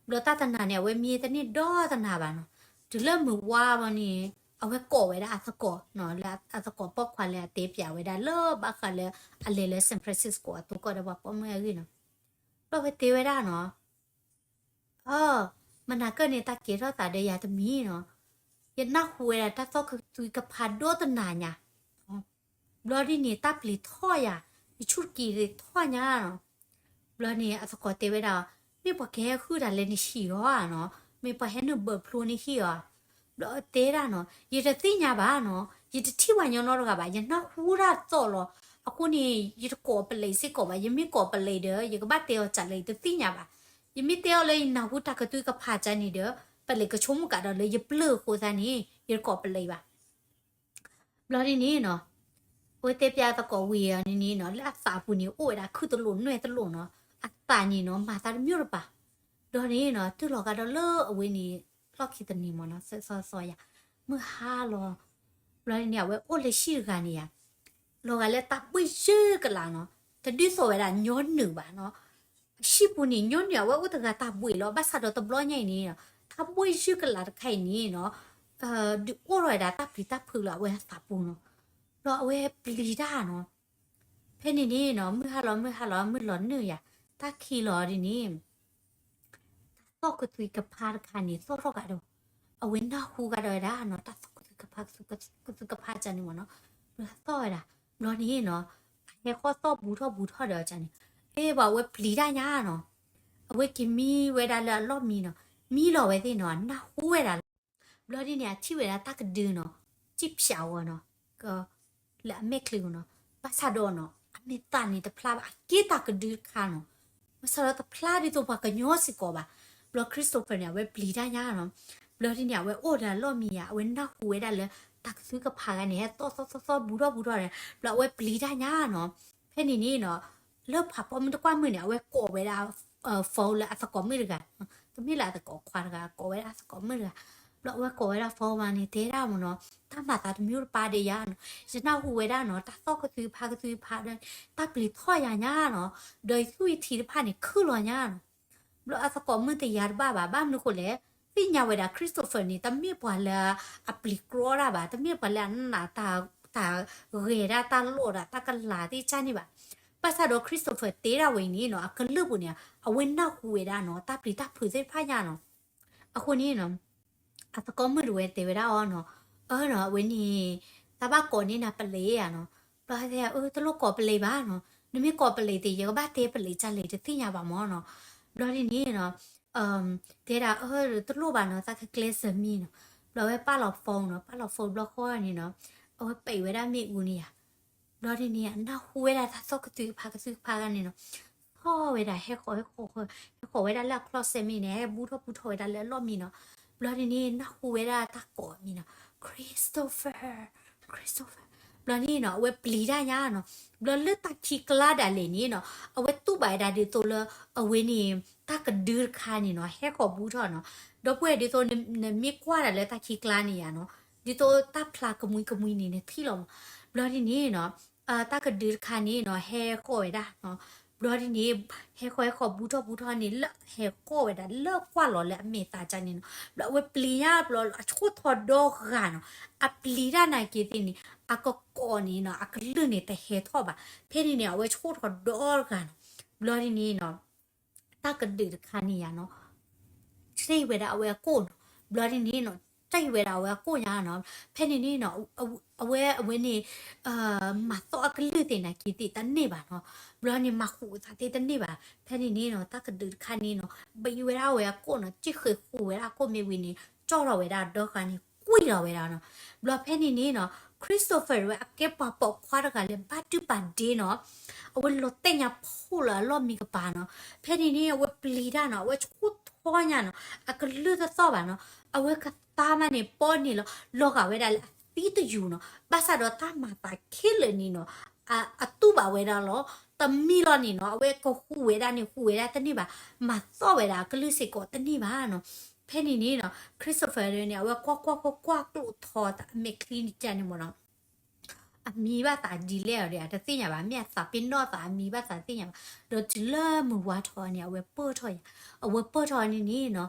ဘျီတၢ်တနၤန့ၣ် အဝဲမံတန့ၢ်ဒီတနၤဘၣ်နီၤ တုၤလၢမုၢ်ဝါဘျီန့ၣ် အဝဲကိးဝဲဒၣ်အသကိးနီၤ လၢအသကိးပိာ်ခွါလၢအတဲပျးဝဲဒၣ်လၢဘၣ်ဃးလၢအလဲၤလၢ San Francisco အသကိးဒီးပှၤပိာ်မုၣ်အဂ့ၢ်နီၤ ဘျီဝဲတဲဝဲဒၣ်နီၤ အၢ မနၤကၢၣ်န့ၣ် တၢ်ကဲထီၣ်သးဒီးယၤတမံၤနီၤ ယနၢ်ဟူဝဲဒၣ်တၢ်သီၣ်ကသွံကဖးဒိၣ်တနၤညါ ဘျီဒ်န့ၣ် တၢ်ပျံၤထီၣ်ယၤ ယဆူၣ်တက့ၤထီၣ်ညါနီၤ ဘျီန့ၣ် အသကိးတဲဝဲဒၣ် မ့ၢ်ပှၤကဟဲဟုၣ်တၢ်လၢနဟံၣ်ဧါနီၤ မ့ၢ်ပှၤဟဲနုာ်ဘၢၣ်ဖျိနဟံၣ်ဧါ ဘျီတဲဒၣ်နီၤ ယတသ့ၣ်ညါဘၣ်နီၤ ယတထံၣ်ပှၤညီနီတဂၤဘၣ် ယနၢ်ဟူတၢ်သီၣ်လီၤ အဃိန့ၣ် ယတကိးပလံးစ့ၢ်ကီးဘၣ် ယမ့ၢ်ကိးပလံးဒီး ယကဘၣ်တဲအီၤတၢ်လၢယတသ့ၣ်ညါဘၣ် ယမ့ၢ်တဲအီၤလၢယနၢ်ဟူတၢ်ကသွံကဖးကန့ၣ်ဒီး ပလံးကဆိကမိၣ်ကဒီးလၢယပျၢၢ်အဃိသတးန့ၣ် ယတကိးပလံးဘၣ် ဘျီဒ်န့ၣ်နီၤ အဝဲတဲပျးသကိးဝံၤအီၤန့ၣ်နီၤ လၢအသးပူၤန့ၣ် အိၣ်ဝဲဒၣ်ခုၣ်တလိာ်နွဲၣ်တလိာ်နီၤ အသးန့ၣ်နီၤ မၤသးတမ့ၢ်တပၤ ဘျီန့ၣ်နီၤ တုၤလီၤကဒီးလၢအဝဲန့ၣ် လီၢ်ခံတနံၤမ့ၢ်နီၤ သီသီယၤ မုၢ်ဟါလီၤ ဘျီဒ်န့ၣ် အဝဲအိၣ်လၢဟံၣ်တဂၤန့ၣ်ယၤ လီၤဂာ်လၢတၢ်ဘှ့ၣ်ယုၢ်ကလာ်နီၤ တဒုးသိးဝဲဒၣ်ညီနုၢ်ဘၣ်နီၤ ဟံၣ်ပူၤန့ၣ် ညီနုၢ် အဝဲအိၣ်တဂၤတၢ်ဘှ့ၣ်လီၤ ဘၣ်ဆၣ်ဒီးတဘျီညါအံၤန့ၣ် တၢ်ဘှ့ၣ်ယုၢ်ကလာ်တခါအံၤန့ၣ်နီၤ ဒုးအိၣ်ထီၣ်ဝဲဒၣ်တၢ်ပျံၤတၢ်ဖုးလၢအဝဲအသးပူၤနီၤ ဘျီအဝဲပျံၤတၢ်နီၤ ဖဲန့ၣ်န့ၣ်နီၤ မုၢ်ဟါလီၤ မုၢ်ဟါလီၤ မုၢ်လီၤနုာ်ယၤ တၢ်ခံးလီၤဒ်န့ၣ် တၢ်သီၣ်ကသွံကဖးတခါန့ၣ် သီၣ်ထီၣ်ကဒီး အဝဲနၢ်ဟူကဒီးဝဲဒၣ်နီၤ တၢ်သီၣ်ကသွံကဖး ကသွံကဖးကန့ၣ်မ့ၢ်နီၤ ဘျီသီၣ်ဝဲဒၣ် ဘျီန့ၣ်နီၤ အဟဲဃီၣ်သီၣ်ဘူးထီၣ်ဘူးထီၣ်ဒီးကန့ၣ် အ့ ဘၣ်အဝဲပျံၤတၢ်ညါနီၤ အဝဲက့ၤမံဝဲဒၣ်လၢအလီၢ်မံနီၤ မံလီၤဝဲသ့ၣ်နီၤ နၢ်ဟူဝဲဒၣ်လီၤ ဘျီဒ်န့ၣ် အထံၣ်ဝဲဒၣ်တၢ်ကဒုနီၤ ကံၣ်ဖျးဝဲနီၤ လၢအမဲာ်ချံနီၤ ဘၣ်ဆၣ်ဒီးနီၤ အ အမဲာ်သၣ်န့ၣ်တဖျါဘၣ်, အက့တၢ်ကဒုတခါနီၤ. ဘၣ်ဆၣ်ဒီးတဖျါဒ်သိးပှၤကညီစ့ၢ်ကီးဘၣ်. ဘျီ Christopher န့ၣ် အဝဲပျံၤတၢ်ညါနီၤ. ဘျီဒ်န့ၣ် အဝဲအိၣ်ဒီးအလီၢ်မံယၤ, အဝဲနၢ်ဟူဝဲဒၣ်လၢ တၢ်ကသုကဖးဂၤန့ၣ် ဟဲသီၣ်သီၣ်သီၣ်သီၣ် ဘူးထီၣ်ဘူးထီၣ်ဒီး ဘျီအဝဲပျံၤတၢ်ညါနီၤ. ဖဲန့ၣ်န့ၣ်နီၤ လၢဖးပိာ်မုၣ်တကွၢ်မုၢ်န့ၣ် အဝဲကိးဝဲဒၣ် phone လၢအသကိးမုၣ်တဂၤ, တမ့ၢ်လၢအသကိးခွါတဂၤ, ကိးဝဲဒၣ်အသကိးမုၣ်တဂၤ. ဘျီအဝဲကိးဝဲဒၣ် phone မးန့ၣ် တဲဒၣ်မ့ၢ်နီၤ, တၢ်မၤသးတမံၤတပၢ်ဒီးယၤနီၤ, ယနၢ်ဟူဝဲဒၣ်နီၤ တၢ်သီၣ်ကသုဖးကသုဖးဒီး တၢ်ပျံၤထီၣ်ယၤညါနီၤ, ဒီးယသူၣ်ယထံတဖၣ်န့ၣ် ခုၣ်လီၤညါနီၤ. ဘျီအသကိးမုၣ်တယၤတဘၣ်ဘၣ်, ဘၣ်မနုၤဃိလဲၣ်, သ့ၣ်ညါဝဲဒၣ် Christopher န့ၣ် တမ့ၢ်ပှၤလၢအပျံၤကြီတၢ်ဘၣ်, တမ့ၢ်ပှၤလၢအနာ်တၢ် တၢ်ဂဲၤဒၣ်တၢ်လီၢ်ဒီးတၢ်ကလၤသ့ၣ်တဖၣ်န့ၣ်ဘၣ်. ဘၣ်ဆၣ်ဒီး Christopher တဲဒၣ်ဝဲအံၤန့ၣ်နီၤ အကလုၢ်ပူၤန့ၣ် အဝဲနၢ်ဟူဝဲဒၣ်နီၤ တၢ်ပျံၤတၢ်ဖုးသ့ၣ်တဖၣ်ညါနီၤ. အဃိန့ၣ်နီၤ အသကိးမုၣ်တဝဲတဲဝဲဒၣ်အီၤနီၤ, အၢနီၤ အဝဲန့ၣ် သးဘၣ်ကိးန့ၢ်နၤပလံးဧါနီၤ. ဘျီတဲ အၢ တလိၣ်ကိးပလံးဘၣ်နီၤ, နမ့ၢ်ကိးပလံးသ့ၣ် ယကဘၣ်တဲပလံးကလဲၣ် တသ့ၣ်ညါဘၣ်မ့ၢ်နီၤ. ဘျီဒ်န့ၣ်နီၤ တဲဒၣ် အၢ တလိၣ်ဘၣ်နီၤ သးကကျဲးစၢးမံနီၤ. ဘျီဝဲပာ်လီၤ phone နီၤ, ပာ်လီၤ phone ဘျီဃီန့ၣ်နီၤ အဝဲပံးဝဲဒၣ်မ့ၣ်အူန့ၣ်ယၤ. ဘျီဒ်န့ၣ် အနၢ်ဟူဝဲဒၣ်တၢ်သီၣ်ကသုဖးကသုဖးဂၤန့ၣ်နီၤ, ထီၣ်ဝဲဒၣ် ဟဲဃီၤ ဟဲဃီၤ ဟဲဃီၤဝဲဒၣ်လၢအ closet မ့ၢ်န့ၣ် ဟဲဘူးထီၣ်ဘူးထီၣ်ဝဲဒၣ်လၢအလီၢ်မံနီၤ. ဘျီဒ်န့ၣ် နၢ်ဟူဝဲဒၣ်တၢ်ကိးမံနီၤ, Christopher, Christopher. ဘျီန့ၣ်နီၤ အဝဲပျံၤတၢ်ညါနီၤ. ဘျီလၢတၢ်ခံကျါဒၣ်လဲာ်န့ၣ်နီၤ အဝဲတူၢ်ဘၣ်ဝဲဒၣ်ဒ်သိးလၢ အဝဲန့ၣ် တၢ်ကဒုတခါန့ၣ်နီၤ ဟဲဃီၤဘူးထီၣ်နီၤ. ဒီပုၢ်ဝဲၢ် ဒ်သိးနမ့ၢ်ကွၢ်ဒၣ်လၢတၢ်ခံကျါန့ၣ်ယၤနီၤ, ဒ်သိးတၢ်ဖျါကမှံကမှံန့ၣ် နထံၣ်လီၤမး. ဘျီဒ်န့ၣ်နီၤ တၢ်ကဒုတခါန့ၣ်နီၤ ဟဲဃီၤဝဲဒၣ်နီၤ. ဘျီဒ်န့ၣ် ဟဲဃီၤဟဲဃီၤဘူးထီၣ်ဘူးထီၣ်န့ၣ် လၢဟဲဃီၤဝဲဒၣ်လၢကွၢ်လီၤလၢအမဲာ်သၣ်ကၢ်န့ၣ်နီၤ. ဘျီအဝဲပျံၤညါ ဘျီအဆိၣ်ထီၣ်ဒီဂၤနီၤ, အပျံၤတၢ်နာ်က့ၤသ့ၣ်န့ၣ် အကကိးန့ၣ်နီၤ အကလုၢ်န့ၣ်တဟဲထီၣ်ဘၣ်. ဖဲန့ၣ်န့ၣ် အဝဲဆိၣ်ထီၣ်ဒီဂၤနီၤ. ဘျီဒ်န့ၣ်နီၤ တၢ်ကဒုတခါန့ၣ်ယၤနီၤ တံၢ်ဝဲဒၣ်အဝဲအကိၣ်နီၤ. ဘျီဒ်န့ၣ်နီၤ တံၢ်ဝဲဒၣ်အဝဲအကိၣ်ညါနီၤ. ဖဲန့ၣ်န့ၣ်နီၤ အဝဲ အဝဲန့ၣ် မၤသီၣ်အကလုၢ်သ့ၣ်နာ်က့ၤသ့ၣ်တန့ၢ်ဘၣ်နီၤ. ဘျီန့ၣ် မၤဃူးသးသ့ၣ်တန့ၢ်ဘၣ်. ဖဲန့ၣ်န့ၣ်နီၤ တၢ်ကဒုတခါန့ၣ်နီၤ ဘံဝဲဒၣ်ဝဲအကိၣ်နီၤ, တံၢ်ဃ့ဃူးဝဲဒၣ်အကိၣ်မ့ၢ်ဝံၤန့ၣ် ကၠီၣ်လီၤဝဲဒၣ်ဒီဂၤန့ၣ် ကွံာ်လီၤဝဲဒၣ်နီၤ. ဘျီဖဲန့ၣ်န့ၣ်နီၤ Christopher ဝဲအကဲပှၤပိာ်ခွါတဂၤလၢဘၣ်ဒုးပာ်ဒ့နီၤ. အဝဲလီၤတဲာ်ညါဖှိၣ်လၢအလီၢ်မံကပၤနီၤ. ဖဲန့ၣ်န့ၣ် အဝဲပျံၤတၢ်နီၤ, အဝဲဆိၣ်ထီၣ်ညါနီၤ, အကလုၢ်တသီၣ်ဘၣ်နီၤ. အဝဲကသါမးန့ၣ် ပီန့ၣ်လီၤ လီၤဂာ်ဝဲဒၣ်လၢအသံတယူၤနီၤ. ဘၣ်ဆၣ်ဒီးတၢ်မၤသးခဲလၢာ်န့ၣ်နီၤ အတူၢ်ဘၣ်ဝဲဒၣ်လီၤ. တမံၤလီၤန့ၣ်နီၤ အဝဲကဃူးဝဲဒၣ်န့ၣ် ဃူးဝဲဒၣ်တန့ၢ်ဘၣ်, မၤသီၣ်ဝဲဒၣ်အကလုၢ်စ့ၢ်ကီးတန့ၢ်ဘၣ်နီၤ. ဖဲန့ၣ်န့ၣ်နီၤ Christopher န့ၣ် အဝဲကွၢ်ကွၢ်ကွၢ်ကွၢ်ကျိးထီအမဲာ်ချံန့ၣ်န့ၣ်မ့ၢ်နီၤ အမံဘၣ်သးဒ်လဲၣ်အီၤဒီး တသ့ၣ်ညါဘၣ်, မ့ၢ်အသးပ့ၤနီၣ်သးအမံဘၣ်သးတသ့ၣ်ညါဘၣ်. ဒီးတုၤလၢမုၢ်ဝါထီၣ်န့ၣ် အဝဲပၢၢ်ထီၣ်ယၤ, အဝဲပၢၢ်ထီၣ်န့ၣ်န့ၣ်နီၤ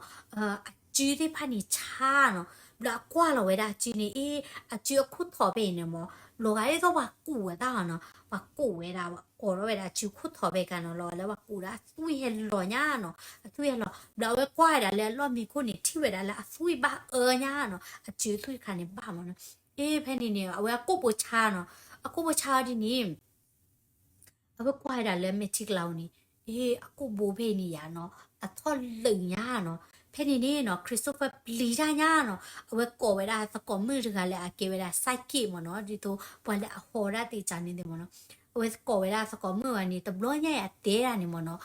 အစုသ့ၣ်တဖၣ်န့ၣ်ဆါနီၤ. ဘျီအကွၢ်လီၤဝဲဒၣ်အစုန့ၣ် အ့ အစုအခိၣ်ထီၣ်ဖဲအံၤန့ၣ်မ့ၢ် လီၤဂာ်ဒ်သိးပှၤကူးဝဲတၢ်နီၤ, ပှၤကူးဝဲဒၣ် ပှၤကိးထီၣ်ဝဲဒၣ်အစုခိၣ်ထီၣ်ဖဲကါနီၤ, လီၤဂာ်လၢပှၤကူးဒၣ်အသွံၣ်ဟဲလီၤညါနီၤ, အသွံၣ်ဟဲလီၤ. ဘျီအဝဲကွၢ်ဝဲဒၣ်လၢအလီၢ်မံခိၣ်န့ၣ် ထံၣ်ဝဲဒၣ်လၢအသွံၣ်ဘၣ်အၢညါနီၤ, အစုအသွံၣ်တခါန့ၣ်ဘၣ်မ့ၢ်နီၤ. အ့ ဖဲန့ၣ်န့ၣ် အဝဲအကိၣ်ပိာ်ဆါနီၤ, အကိၣ်ပိာ်ဆါအီၤဒ်န့ၣ် အဝဲကွၢ်ဝဲဒၣ်လၢမဲာ်ထံကလၤအံၤန့ၣ် အ့ အကိၣ်ဘိဖဲအံၤန့ၣ်ယၤနီၤ အထီၣ်လၢာ်ညါနီၤ. ဖဲန့ၣ်န့ၣ်နီၤ Christopher ပျံၤတၢ်ညါနီၤ, အဝဲကိးဝဲဒၣ်သကိးမုၣ်တဂၤလၢအကဲဝဲဒၣ် psychic မ့ၢ်နီၤ, ဒ်သိးပှၤလၢအဟီဒၣ်သ့ၣ်ကၢ်န့ၣ်သ့ၣ်မ့ၢ်နီၤ. အဝဲကိးဝဲဒၣ်သကိးမုၣ်ဝဲန့ၣ် တဘျီညါအံၤအတဲဒၣ်န့ၣ်မ့ၢ်နီၤ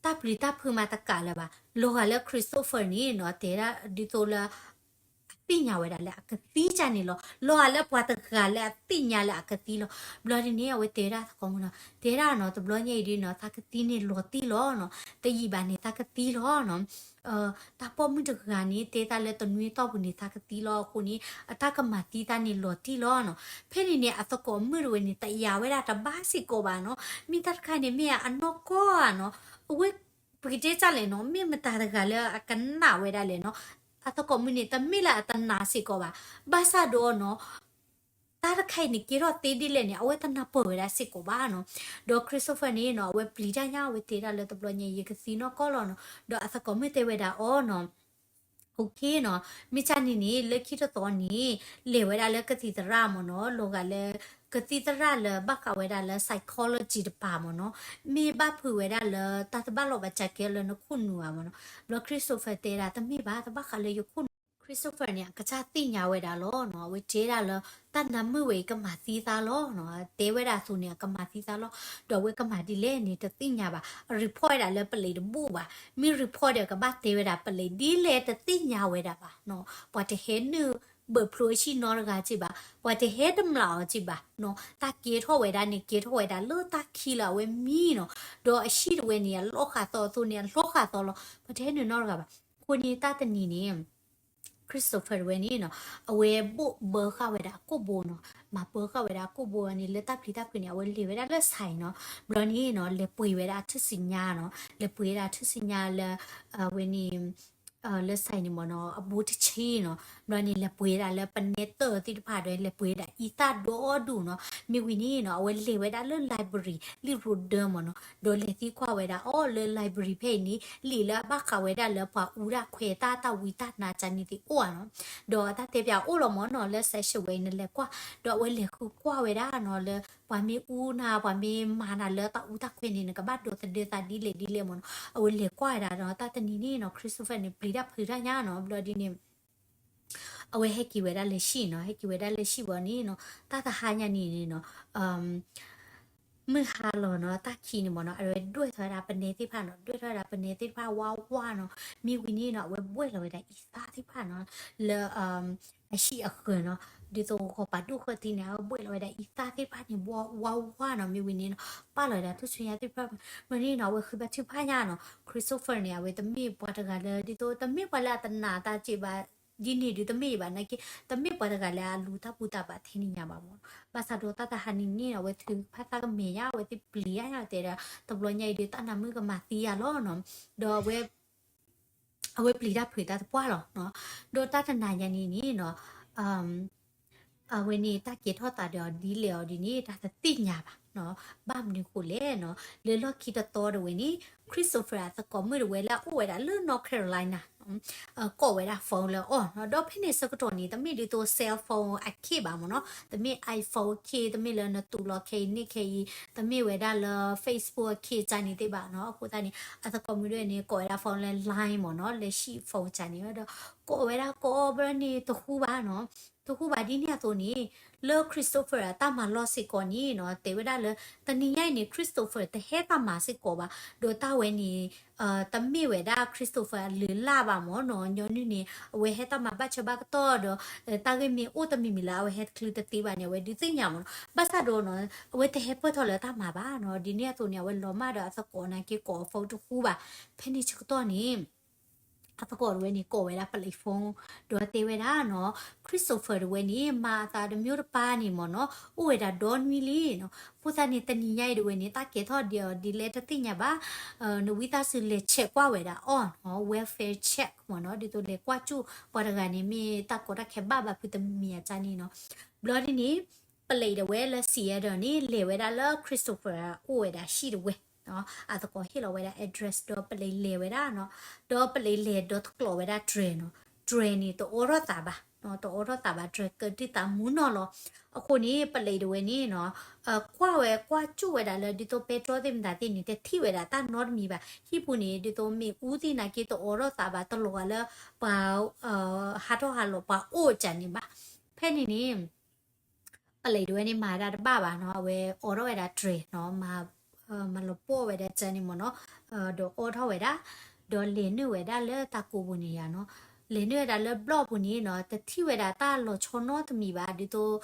တၢ်ပျံၤတၢ်ဖုးမးတကးလၢၤဘၣ်. လီၤဂာ်လၢ Christopher န့ၣ်နီၤ တဲဒၣ်ဒ်သိးလၢ အသ့ၣ်ညါဝဲဒၣ်လၢအကသံကၢ်န့ၣ်လီၤ. လီၤဂာ်လၢပှၤတဂၤလၢအသ့ၣ်ညါလၢအကသံလီၤ. ဘျီဒ်န့ၣ် အဝဲတဲဝဲဒၣ်သကိးမုၣ်နီၤ, တဲဒၣ်နီၤ တဘျီညါအံၤဒ်နီၤ သးကသံန့ၣ်လီၤတံၢ်လီၤနီၤ, တယံာ်ဘၣ်န့ၣ် သးကသံလီၤနီၤ. တၢ်ပိာ်မုၣ်တဂၤန့ၣ် တဲသးလၢတနွံအတီၢ်ပူၤန့ၣ် သးကသံလီၤအဃိန့ၣ် အတၢ်ကမၤသံသးန့ၣ်လီၤတံၢ်လီၤနီၤ. ဖဲန့ၣ်န့ၣ် အသကိးမုၣ်တဝဲန့ၣ် တယာ်ဝဲဒၣ်တဘၣ်စ့ၢ်ကီးဘၣ်နီၤ. မ့ၢ်တၢ်တခါန့ၣ် မ့ၢ်အနီၢ်ကီၢ်ဧါနီၤ. အဝဲ ပကတဲဒ်လဲၣ်နီၤ, မ့ၢ်မတၤတဂၤလၢအကနၣ်ဝဲဒၣ်လဲၣ်နီၤ. အသကိးမုၣ်န့ၣ် တမ့ၢ်လၢအတနာ်စ့ၢ်ကီးဘၣ်. ဘၣ်ဆၣ်ဒီးနီၤ တၢ်တခါအံၤန့ၣ် ကဲထီၣ်သ့ဒ်လဲၣ်န့ၣ် အဝဲတနၢ်ပၢၢ်ဝဲဒၣ်စ့ၢ်ကီးဘၣ်နီၤ. ဒီး Christopher န့ၣ်နီၤ အဝဲပျံၤတၢ်ညါ အဝဲတဲဒၣ်လၢတဘျီညါ ယကသံနီၢ်ကီၢ်လီၤနီၤ. ဒီးအသကိးမုၣ်တဲဝဲဒၣ်အီၤနီၤ OK နီၤ, မ့ၢ်ကၢ်န့ၣ်န့ၣ် လၢခံတသီန့ၣ် လဲၤဝဲဒၣ်လၢကသံၣ်သရၣ်မ့ၢ်နီၤ, လီၤဂာ်လၢ ကသံၣ်သရၣ်လၢဘၣ်ဃးဝဲဒၣ်လၢ psychology တပၤမ့ၢ်နီၤ, မ့ၢ်ဘၣ်ဖုးဝဲဒၣ်လၢတၢ်တဘၣ်လီၢ်ဘၣ်စးကဲလၢနခိၣ်နူာ်ဧါမ့ၢ်နီၤ. ဘျီ Christopher တဲဒၣ် တမ့ၢ်ဘၣ်, တဘၣ်ဃးလၢယခိၣ်နူာ် Christopher န့ၣ် အကစၢ်သ့ၣ်ညါဝဲဒၣ်လီၤနီၤ, အဝဲတဲဒၣ်လၢ တၢ်နါမုၣ်ဝဲအံၤကမၤသံသးလီၤနီၤ, တဲဝဲဒၣ်အသိးန့ၣ် အကမၤသံသးလီၤ, ဒီးအဝဲကမၤဒ်လဲၣ်န့ၣ် တသ့ၣ်ညါဘၣ်, အ report ဝဲဒၣ်လၢပလံးတဘူၣ်ဘၣ်, မ့ၢ် report ဒီးကဘၣ်တဲဝဲဒၣ်ပလံးဒ်လဲၣ်တသ့ၣ်ညါဝဲဒၣ်ဘၣ်နီၤ, ပှၤတဟဲနုာ်ဘၢၣ်ဖျိအဟံၣ်နီတဂၤက့ဘၣ်, ပှၤတဟဲတမျးအီၤက့ဘၣ်နီၤ, တၢ်ကဲထီၣ်ဝဲဒၣ်န့ၣ် ကဲထီၣ်ဝဲဒၣ်လၢတၢ်ခံလၢအဝဲမံနီၤ, ဒီးအဟံၣ်တဝဲန့ၣ် အလီၢ်ဃာ်သီအသိးန့ၣ် အလီၢ်ဃာ်သီလီၤ, ပှၤတဟဲနုာ်နီတဂၤဘၣ်, အဃိန့ၣ်တၢ်တနံၤန့ၣ် Christopher တဝဲန့ၣ်နီၤ, အဝဲဘိၣ်ဘၢဃာ်ဝဲဒၣ်အကိာ်ဘိနီၤ, မၤဘၢဃာ်ဝဲဒၣ်အကိာ်ဘိန့ၣ် လၢတၢ်ပျံၤတၢ်ဖုးန့ၣ် အဝဲလဲၤဝဲဒၣ်လၢ ဆိုင် နီၤ, ဘျီန့ၣ်နီၤ လဲၤပှ့ၤဝဲဒၣ်အထူၣ်စုညါနီၤ, လဲၤပှ့ၤဝဲဒၣ်အထူၣ်စုညါလၢ အဝဲန့ၣ် လၢ ဆိုင် န့ၣ်မ့ၢ်နီၤ အဘိတဆံနီၤ, ဘျီန့ၣ် လဲၤပှ့ၤဝဲဒၣ်လၢပနဲတၢၢ်သ့ၣ်တဖၣ်ဒီး လဲၤပှ့ၤဝဲဒၣ်အံသၣ်ဒီဒူၣ်နီၤ, မ့ၢ်ဝံၤန့ၣ်နီၤ အဝဲလဲၤဝဲဒၣ်လၢ library လံာ်ရိဒၢမ့ၢ်နီၤ, ဒီးလဲၤသံကွၢ်ဝဲဒၣ်အီၤလၢ library ဖဲအံၤန့ၣ် လံာ်လၢအဘၣ်ဃးဝဲဒၣ်လၢပှၤအူတၢ်ခွဲးတၢ်တၢ်ဝံတၢ်နါကန့ၣ်သ့ၣ်အိၣ်ဧါနီၤ, ဒီးတၢ်တဲပၠးအိၣ်လီၤမ့ၢ်နီၤ လၢ section ဝဲအံၤ နလဲၤကွၢ်, ဒီးအဝဲလဲၤဃုကွၢ်ဝဲဒၣ်နီၤ လၢပှၤမ့ၢ်အူနၤ ပှၤမ့ၢ်မၤနၤလၢတၢ်အူတၢ်ခွဲးန့ၣ် နကဘၣ်ဒိးသဒၢသးဒ်လဲၣ်ဒ်လဲၣ်မ့ၢ်နီၤ, အဝဲလဲၤကွၢ်ဝဲဒၣ်ဒီး တၢ်တနံၤန့ၣ်နီၤ Christopher န့ၣ် ပျံၤတၢ်ဖုးတၢ်ညါနီၤ, ဘျီဒ်န့ၣ် အဝဲဟဲက့ၤဝဲဒၣ်လၢဟံၣ်နီၤ, ဟဲက့ၤဝဲဒၣ်လၢဟံၣ်ဝံၤန့ၣ်နီၤ, တၢ်တဟါညါန့ၣ်နီၤ မုၢ်ဟါလီၤနီၤ တၢ်ခံန့ၣ်မ့ၢ်နီၤ အဝဲဒွဲၣ်ထီၣ်ဝဲဒၣ်ပနဲသ့ၣ်တဖၣ်နီၤ, ဒွဲၣ်ထီၣ်ဝဲဒၣ်ပနဲသ့ၣ်တဖၣ်ဝါဝါနီၤ, မ့ၢ်ဝံၤန့ၣ်နီၤ အဝဲဘှဲၣ်လီၤဝဲဒၣ်အံသၣ်သ့ၣ်တဖၣ်နီၤ, လၢ အဟံၣ်အဃၢၤနီၤ, ဒ်သိးဂီၤပာ်ဒိၣ်ဃၢသံန့ၣ် အဝဲဘှဲၣ်လီၤဝဲဒၣ်အံသၣ်သ့ၣ်တဖၣ်န့ၣ် ဝါဝါနီၤ, မ့ၢ်ဝံၤန့ၣ်နီၤ ပာ်လီၤဝဲဒၣ်ထူၣ်စုညါသ့ၣ်တဖၣ်, မ့ၢ်န့ၣ်နီၤ အဝဲဃုဘၣ်ထုကဖၣ်ညါနီၤ, Christopher န့ၣ် အဝဲတမ့ၢ်ပှၤတဂၤလၢ ဒ်သိးတမ့ၢ်ပှၤလၢအတနာ်တၢ်စ့ၢ်ဘၣ်, ဒ်န့ၣ်ဒုးတမ့ၢ်ဘၣ်နာ်က့, တမ့ၢ်ပှၤတဂၤလၢအလူၤတၢ်ဘူၣ်တၢ်ဘါထဲန့ၣ်ညါဘၣ်မ့ၢ်နီၤ, ဘၣ်ဆၣ်ဒီးတၢ်တဟါန့ၣ်န့ၣ်နီၤ အဝဲထုကဖၣ်သးကမဲာ်ညါ အဝဲသ့ၣ်ပျံၤညါတဲဒီး တဘျီညါအံၤဒုး တၢ်နါမုၣ်ကမၤသံယၤလီၤနီၤ, ဒီးအဝဲ အဝဲပျံၤတၢ်ဖုးတၢ်သပှၢ်လီၤနီၤ, ဒီးတၢ်တနၤညါန့ၣ်န့ၣ်နီၤ အဝဲန့ၣ် တၢ်ကဲထီၣ်သးဒီးဒ်လဲၣ်အီၤဒ်န့ၣ် တၢ်တသ့ၣ်ညါဘၣ်နီၤ, ဘၣ်မနုၤဃိလဲၣ်နီၤ, လၢလီၢ်ခံတသီတဝဲန့ၣ် Christopher အသကိးမုၣ်တဝဲလၢအအိၣ်ဝဲဒၣ်လၢ North Carolina ကိးဝဲဒၣ် phone လၢအီၤနီၤ, ဒီးဖဲန့ၣ်ဆၢကတီၢ်န့ၣ် တမ့ၢ်ဒ်သိး cell phone အခ့ဘၣ်မ့ၢ်နီၤ, တမ့ၢ် iPhone အခ့, တမ့ၢ်လၢနတူၢ်လီၤခဲအံၤန့ၢ်ခဲအံၤ, တမ့ၢ်ဝဲဒၣ်လၢ Facebook အခ့ကန့ၣ်သ့ၣ်ဘၣ်နီၤ, အဃိသတးန့ၣ် အသကိးမုၣ်တဝဲန့ၣ် ကိးဝဲဒၣ် phone လၢ Line မ့ၢ်နီၤ, လၢဟံၣ် phone ကန့ၣ်ဒီး ကိးဝဲဒၣ်ကိးဘျီန့ၣ် တဟူဘၣ်နီၤ, တဟူဘၣ်ဒ်န့ၣ်အသိးန့ၣ် လၢ Christopher အတၢ်မၤလီၢ်စ့ၢ်ကီးန့ၣ်နီၤ တဲဝဲဒၣ်လၢ တနံၤညါအံၤန့ၣ် Christopher တဟဲတၢ်မၤစ့ၢ်ကီးဘၣ်, ဒီးတၢ်ဝဲန့ၣ် တမ့ၢ်ဝဲဒၣ် Christopher အလုၢ်အလၢ်ဘၣ်မ့ၢ်နီၤ, ညီနုၢ်န့ၣ် အဝဲဟဲတၢ်မၤဘၣ်ဆၢဘၣ်ကတီၢ်ဒီး တၢ်ဂ့ၢ်မ့ၢ်အိၣ်တမံၤမံၤလၢအဝဲဟဲတချုးတသ့ဘၣ်န့ၣ် အဝဲဒုးသ့ၣ်ညါမ့ၢ်နီၤ, ဘၣ်ဆၣ်ဒီးနီၤ အဝဲတဟဲပၢၢ်ထီၣ်လၢတၢ်မၤဘၣ်နီၤ, ဒ်န့ၣ်အသိးန့ၣ် အဝဲလီၤမၢ်ဒီးအသကိးနာ်က့ကိးအ phone တဟူဘၣ်, ဖဲန့ၣ်ဆၢကတီၢ်န့ၣ် အသကိးတဝဲန့ၣ် ကိးဝဲဒၣ်ပလံး phone ဒီးတဲဝဲဒၣ်နီၤ Christopher တဝဲန့ၣ် မၤအသးတမံၤတပၤန့ၣ်မ့ၢ်နီၤ အိၣ်ဝဲဒၣ်ဒီနွံလံနီၤ, အဃိသတးန့ၣ် တနံၤညါအံၤတဝဲန့ၣ် တၢ်ကဲထီၣ်ဒ်အံၤဒ်လဲၣ်တသ့ၣ်ညါဘၣ်, နဝံသးစူၤလဲၤ check ကွၢ်ဝဲဒၣ်အီၤနီၤ, welfare check မ့ၢ်နီၤ, ဒ်သိးလဲၤကွၢ်ကၠူၣ်ပှၤတဂၤန့ၣ် မ့ၢ်တၢ်ကီတၢ်ခဲဘၣ်ဘၣ်ဖုးတမံၤမံၤအကန့ၣ်နီၤ, ဘျီဒ်န့ၣ် ပလံးတဝဲလၢ Seattle န့ၣ် လဲၤဝဲဒၣ်လၢ Christopher အိၣ်ဝဲဒၣ်ဟံၣ်တဝဲ အသကိးဟ့ၣ်လီၤဝဲဒၣ် address ဒီးပလံးလဲၤဝဲဒၣ်နီၤ, ဒီးပလံးလဲၤဒီးတကျိးဝဲဒၣ် train နီၤ, train န့ၣ် တအိးထီၣ်သးဘၣ်, တအိးထီၣ်သးဘၣ် train ကတံၢ်သးမူနီၤလီၤ, အဃိန့ၣ် ပလံးတဝဲန့ၣ်နီၤ ကွၢ်ဝဲကွၢ်ကၠူၣ်ဝဲဒၣ်လၢဒ်သိးပဲတြီသ့ၣ်မတၤသ့ၣ်န့ၣ် တထံၣ်ဝဲဒၣ်တၢ်နီတမံၤဘၣ်, ဟံၣ်ပူၤန့ၣ် ဒ်သိးမ့ၣ်အူသ့ၣ်နာ်က့တအိးထီၣ်သးဘၣ် တလီၤဂာ်လၢ ပှၤ ဟးထီၣ်ဟးလီၤပှၤအိၣ်ကန့ၣ်ဘၣ်, ဖဲန့ၣ်န့ၣ် ပလံးတဝဲန့ၣ်မၤဒၣ်တဘၣ်ဘၣ်နီၤ, အဝဲအိးထီၣ်ဝဲဒၣ် train နီၤ, မၤလီၤပှီၢ်ဝဲဒၣ်ကန့ၣ်မ့ၢ်နီၤ, ဒီးအိးထီၣ်ဝဲဒၣ်, ဒီးလဲၤနုာ်ဝဲဒၣ်လၢတၢ်ကိးပူၤန့ၣ်ယါနီၤ, လဲၤနုာ်ဝဲဒၣ်လၢဘျီၣ်ပူၤန့ၣ်နီၤ တထံၣ်ဝဲဒၣ်တၢ်လီၤဆီနီတမံၤဘၣ်, ဒ်သိး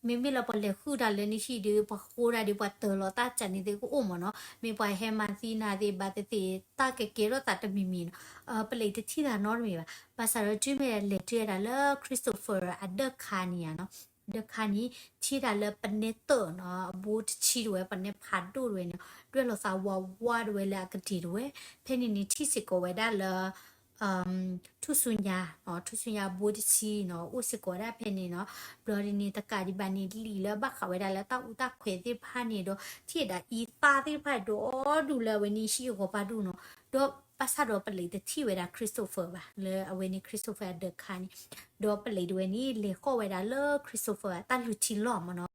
မ့မ့ၢ်လၢပှၤလဲၤဃုာ်တၢ်လၢနဟံၣ်ဒီး ပှၤဃိတၢ်ဒီး ပှၤတၢၢ်လီၤတၢ်ကန့ၣ်သ့ၣ်ကအိၣ်မ့ၢ်နီၤ, မ့ၢ်ပှၤဟဲမၤသံနၤသ့ၣ်ဘၣ်သ့ၣ်သ့ၣ် တၢ်ကကဲထီၣ်သးတမံၤမံၤနီၤ, ပလံးတထံၣ်တၢ်နီတမံၤဘၣ်, ဘၣ်ဆၣ်ဒီးတုၤမ့ၢ်လဲၤတုၤဝဲဒၣ်လၢ Christopher အဒၢးခါန့ၣ်ယါနီၤ, ဒၢးခါန့ၣ် ထံၣ်ဒၣ်လၢပနဲတၢၢ်နီၤ အဘိတဆံတဝဲ ပနဲဖးဒိၣ်တဝဲန့ၣ် ဒွဲၣ်လိာ်သးဝးဝးတဝဲလၢအကတ့ၢ်တဝဲ, ဖဲန့ၣ်န့ၣ်ထံၣ်စ့ၢ်ကီးဝဲဒၣ်လၢ ထူၣ်စုညါ, ထူၣ်စုညါဘိတဆံနီၤ အိၣ်စ့ၢ်ကီးဝဲဒၣ်ဖဲန့ၣ်နီၤ, ဘျီဒ်န့ၣ်တကးဒံးဘၣ်န့ၣ် လံာ်လၢဘၣ်ဃးဝဲဒၣ်လၢတၢ်အူတၢ်ခွဲးသ့ၣ်တဖၣ်န့ၣ်ဒီး ထံၣ်ဝဲဒၣ်အံသၣ်သ့ၣ်တဖၣ်ဒီဒူၣ်လၢအဝဲန့ၣ်ဟံၣ်အဂီၤပာ်ဒူၣ်နီၤ, ဒီးဘၣ်ဆၣ်ဒီးပလံးတထံၣ်ဝဲဒၣ် Christopher ဘၣ် လၢအဝဲန့ၣ် Christopher အဒၢးခါန့ၣ်, ဒီးပလံးတဝဲန့ၣ် လဲၤဃီၣ်ဝဲဒၣ်လၢ Christopher အတၢ်လုၢ်ထံလီၢ်မ့ၢ်နီၤ,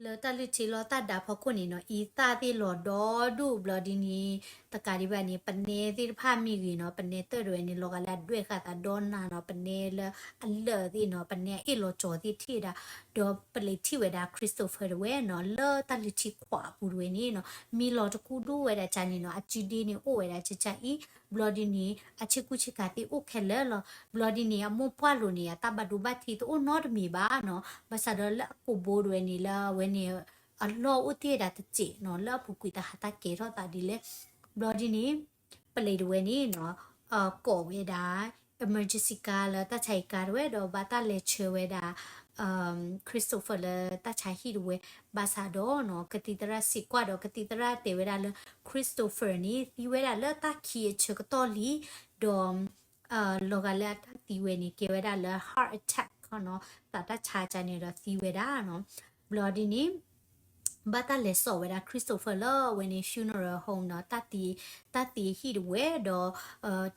လၢတၢ်လုၢ်ထံလီၢ်တၢ်ဒၢးဖီခိၣ်န့ၣ်နီၤ အံသၣ်သ့ၣ်လီၤဒီဒူၣ်ဘျီဒ်န့ၣ် တကးဒံးဘၣ်န့ၣ် ပနဲသ့ၣ်တဖၣ်မ့ၢ်ဂ့ၤနီၤ ပနဲတၢၢ်တဝဲန့ၣ် လီၤဂာ်လၢအဒွဲၣ်ဃာ်သးဒီနၤနီၤ ပနဲလၢအလၢာ်သ့ၣ်နီၤ ပနဲအ့ၣ်လီၤကၠီၤသ့ၣ်ထံၣ်ဝဲဒၣ် ဒီးပလံးထံၣ်ဝဲဒၣ် Christopher တဝဲနီၤ လၢတၢ်လုၢ်ထံခွးအပူၤတဝဲန့ၣ်နီၤ မံလီၤတကူၣ်ဒိၣ်ဝဲဒၣ်ကန့ၣ်နီၤ အစုဒ့န့ၣ်အိၣ်ဝဲဒၣ်ကကအံၤ ဘျီဒ်န့ၣ် အဆ့ကူဆ့ကၤသ့ၣ်အိၣ်ခဲလၢာ်လီၤ. ဘျီဒ်န့ၣ် အမိၢ်ပှၢ်လိၤန့ၣ် အတၢ်ဘၣ်ဒိဘၣ်ထံးတအိၣ်နီတမံၤဘၣ်နီၤ ဘၣ်ဆၣ်ဒီးလၢအကိာ်ဘိတဝဲန့ၣ် လၢအဝဲန့ၣ် အလီၢ်အိၣ်တ့ၢ်ဝဲဒၣ်တစဲးနီၤ လၢအပူၤကွံာ်တဟးတၢ်ကဲထီၣ်သးဒ်လဲၣ်. ဘျီဒ်န့ၣ် ပလံးတဝဲန့ၣ်နီၤ ကိးဝဲဒၣ် emergency ကါလၢတၢ်ဆါဟံၣ်ကါတဝဲဒီး ဘၣ်တၢ်လဲၤဆှၢဝဲဒၣ် Christopher လၢတၢ်ဆါဟံၣ်တဝဲ ဘၣ်ဆၣ်ဒီးနီၤ ကသံၣ်သရၣ်စံးကွၢ်ဒီး ကသံၣ်သရၣ်တဲဝဲဒၣ်လၢ Christopher န့ၣ် သံဝဲဒၣ်လၢတၢ်ခံးအဆၢကတီၢ်လံ ဒီး လီၤဂာ်လၢအတၢ်သံဝဲန့ၣ် ကဲဝဲဒၣ်လၢ heart attack နီၤ သးတၢ်ဆါကန့ၣ်ဒီးသံဝဲဒၣ်နီၤ. ဘျီဒ်န့ၣ် ဘၣ်တၢ်လဲၤစိာ်ဝဲဒၣ် Christopher လၢအဝဲန့ၣ် funeral home နီၤ တၢ်သံ တၢ်သံဟံၣ်တဝဲဒီး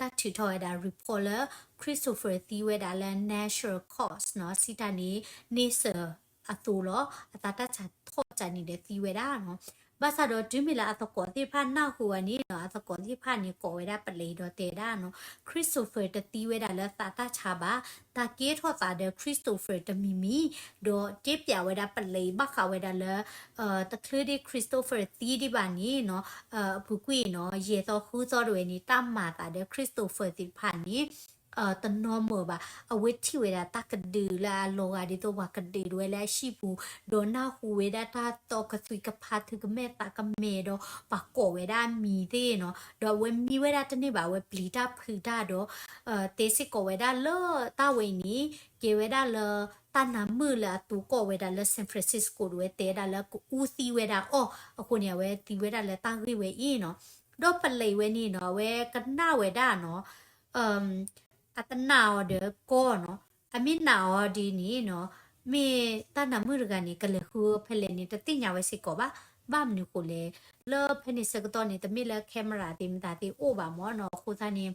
တၢ်ထုးထီၣ်ဝဲဒၣ် report လၢ Christopher သံဝဲဒၣ်လၢ natural cause နီၤ စံးတၢ်န့ၣ် န့ဆၢၣ်အသိးလီၤ အသးတၢ်ဆါထီၣ်ကန့ၣ်ဒီးသံဝဲဒၣ်နီၤ. ဘၣ်ဆၣ်ဒီးတုၤမ့ၢ်လၢအသကိးသ့ၣ်တဖၣ်နၢ်ဟူဘၣ်န့ၣ် အသကိးသ့ၣ်တဖၣ်န့ၣ် ကိးဝဲဒၣ်ပလံးဒီးတဲဒၣ်နီၤ Christopher တသံဝဲဒၣ်လၢသးတၢ်ဆါဘၣ်, တၢ်ကဲထီၣ်သးဒီး Christopher တမံၤမံၤ, ဒီးတဲပျးဝဲဒၣ်ပလံး ဘၣ်ဃးဝဲဒၣ်လၢ တချုးဒံး Christopher သံဒံးဘၣ်န့ၣ်နီၤ အပူၤကွံာ်နီၤ ယဲၢ်သီဃုသီတဝဲန့ၣ် တၢ်မၤသးဒီး Christopher သ့ၣ်တဖၣ်န့ၣ် တနီၤမုာ်ဘၣ်. အဝဲထံၣ်ဝဲဒၣ်တၢ်ကဒုးလၢအလီၤဂာ်ဒ်သိးပှၤကဒုးတဝဲလၢအဟံၣ်ပူၤ, ဒီးနၢ်ဟူဝဲဒၣ်တၢ်သီကသွံကဖးထုကမဲာ်သးကမဲာ်ဒီး ပှၤကိးဝဲဒၣ်အမံၤသ့ၣ်နီၤ, ဒီးအဝဲမံဝဲဒၣ်တန့ၢ်ဘၣ် အဝဲပျံၤတၢ်ဖုးတၢ်ဒီး တဲစ့ၢ်ကီးဝဲဒၣ်လၢတၢ်ဝဲအံၤန့ၣ် ကဲဝဲဒၣ်လၢ တၢ်နါမုာ်လၢအသကိးဝဲဒၣ်လၢ San Francisco တဝဲတဲဒၣ်လၢကအူသံဝဲဒၣ်အီၤ, အဃိန့ၣ် အဝဲသံဝဲဒၣ်လၢတၢ်ဂ့ၢ်ဝဲအံၤနီၤ. ဒီးပလံးဝဲန့ၣ်နီၤ အဝဲကနၣ်ဝဲဒၣ်နီၤ အတနာ်အီၤဒီးကီၢ်နီၤ, အမ့ၢ်နာ်အီၤဒ်န့ၣ်နီၤ, မ့ၢ်တၢ်နါမုာ်တဂၤန့ၣ် ကလဲၤဃုဖဲလဲၣ်န့ၣ် တသ့ၣ်ညါဝဲစ့ၢ်ကီးဘၣ်. ဘၣ်မနုၤဃိလဲၣ်, လၢဖဲန့ၣ်ဆၢကတီၢ်န့ၣ် တမ့ၢ်လၢ camera သ့ၣ်မတၤသ့ၣ်အိၣ်ဘၣ်မၢ်နီၤ, အဃိသတးန့ၣ်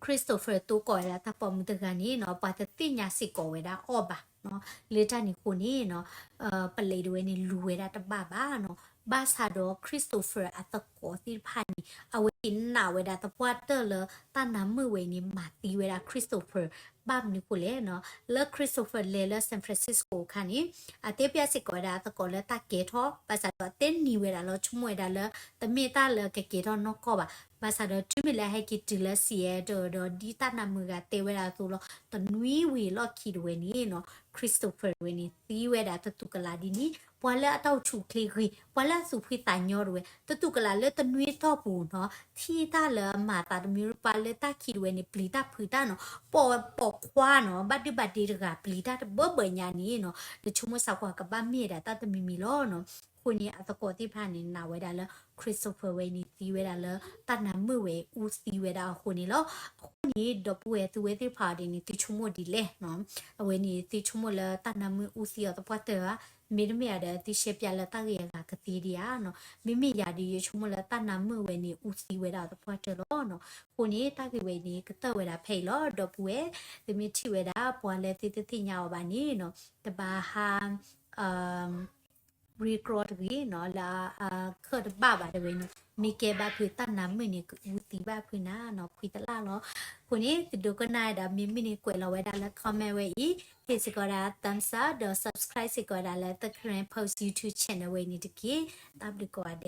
Christopher သကိးဝဲဒၣ်တၢ်ပိာ်မုၣ်တဂၤန့ၣ်နီၤ ပှၤတသ့ၣ်ညါစ့ၢ်ကီးဝဲဒၣ်အီၤဘၣ်နီၤ. လၢတၢ်န့ၣ်အဃိန့ၣ်နီၤ ပလံးတဝဲန့ၣ် လူၤဝဲဒၣ်တဘၣ်ဘၣ်နီၤ. ဘၣ်ဆၣ်ဒီး Christopher အသကိးသ့ၣ်တဖၣ်န့ၣ် အဝဲသ့ၣ်နာ်ဝဲဒၣ်သပှၢ်တၢၢ်လၢတၢ်နါမုာ်ဝဲန့ၣ် မၤသံဝဲဒၣ် Christopher ဘၣ်မနုၤဃိလဲၣ်နီၤ. လၢ Christopher လဲၤလၢ San Francisco အခါန့ၣ် အတဲပျးစ့ၢ်ကီးဝဲဒၣ်အသကိးလၢတၢ်ကဲထီၣ်, ဘၣ်ဆၣ်ဒီးအတဲနံၤဝဲဒၣ်လီၤ ဆိကမိၣ်ဝဲဒၣ်လၢ တမ့ၢ်တၢ်လၢကကဲထီၣ်နီၢ်ကီၢ်ဘၣ်. ဘၣ်ဆၣ်ဒီးတုၤမ့ၢ်လၢအဟဲက့ၤတုၤလၢ Seattle ဒီးဒ်တၢ်နါမုာ်ဂၤတဲဝဲဒၣ်အသိးလီၤ, တနွံဝံၤအလီၢ်ခံတဝဲန့ၣ်နီၤ Christopher တဝဲန့ၣ် သံဝဲဒၣ်တတူၢ်ကလာ်ဒ်န့ၣ်, ပှၤလၢအတၢ်အိၣ်ဆူၣ်အိၣ်ချ့ဂ့ၤ, ပှၤလၢအသူၣ်ဖှံသးညီတဝဲ တတူၢ်ကလာ်လၢတနွံအတီၢ်ပူၤနီၤ ထံၣ်တၢ်လၢအမၤသးတမံၤ ပှၤလၢတၢ်ခံးတဝဲန့ၣ် ပျံၤတၢ်ဖုးတၢ်နီၤ, ပိာ်ပိာ်ခွါနီၤ ဘၣ်ဒုဘၣ်ဒ့တဂၤ ပျံၤတၢ်တဘၢဘၢညါန့ၣ်နီၤ နဆိကမိၣ်စ့ၢ်ကီးကဘၣ်မ့ၢ်ဒၣ်တၢ်တမံၤမံၤလီၤနီၤ. အဃိန့ၣ် အသကိးသ့ၣ်တဖၣ်န့ၣ် နာ်ဝဲဒၣ်လၢ Christopher ဝဲန့ၣ် သံဝဲဒၣ်လၢတၢ်နါမုာ်ဝဲအူသံဝဲဒၣ်အဃိန့ၣ်လီၤ. အဃိန့ၣ် ဒီပုၢ်ဝဲၢ်သုဝဲသ့ၣ်တဖၣ်အံၤဒ်န့ၣ် သုဆိကမိၣ်ဒ်လဲၣ်နီၤ. အဝဲန့ၣ် သုဆိကမိၣ်လၢတၢ်နါမုာ်အူသံအီၤသပှၢ်တၢၢ်ဧါ, မ့တမ့ၢ်ဧါဒီး သုရှဲပျးလၢတၢ်ဂ့ၢ်အဂၤကသ့ဒံးဧါနီၤ. မ့မ့ၢ်ယၤဒီး ယဆိကမိၣ်လၢတၢ်နါမုာ်ဝဲန့ၣ် အူသံဝဲဒၣ်အီၤသပှၢ်တၢၢ်လီၤနီၤ. အဃိန့ၣ် တၢ်ဂ့ၢ်ဝဲအံၤန့ၣ် ကတၢၢ်ဝဲဒၣ်ဖဲအံၤလီၤ. ဒီပုၢ်ဝဲၢ် သုမ့ၢ်ထံၣ်ဝဲဒၣ် ပှၤလၢသုတသ့ၣ်ညါအီၤဘၣ်န့ၣ်နီၤ တဘၣ်ဟး ရ့ကြီတဂ့ၤနီၤ လၢအခၢၣ်တဘၣ်ဘၣ်တဝဲန့ၣ် မ့ၢ်ကဲဘၣ်ဖုးတၢ်နါမုာ်န့ၣ် ကအူသံဘၣ်ဖုးနၤနီၤ ဖှံသလၣ်လီၤ. အဃိန့ၣ် သုဒိကနၣ်ဝဲဒၣ် မ့မ့ၢ်န့ၣ် ကွဲးလီၤဝဲဒၣ်လၢ comment ဝဲအံၤ ဟ့ၣ်စ့ၢ်ကီးဝဲဒၣ် thumbs up ဒီး subscribe စ့ၢ်ကီးဝဲဒၣ်လၢ The Karen Post YouTube channel ဝဲအံၤန့ၣ်တက့ၢ်. တၢ်ဘျုးကိးဂၤဒဲး.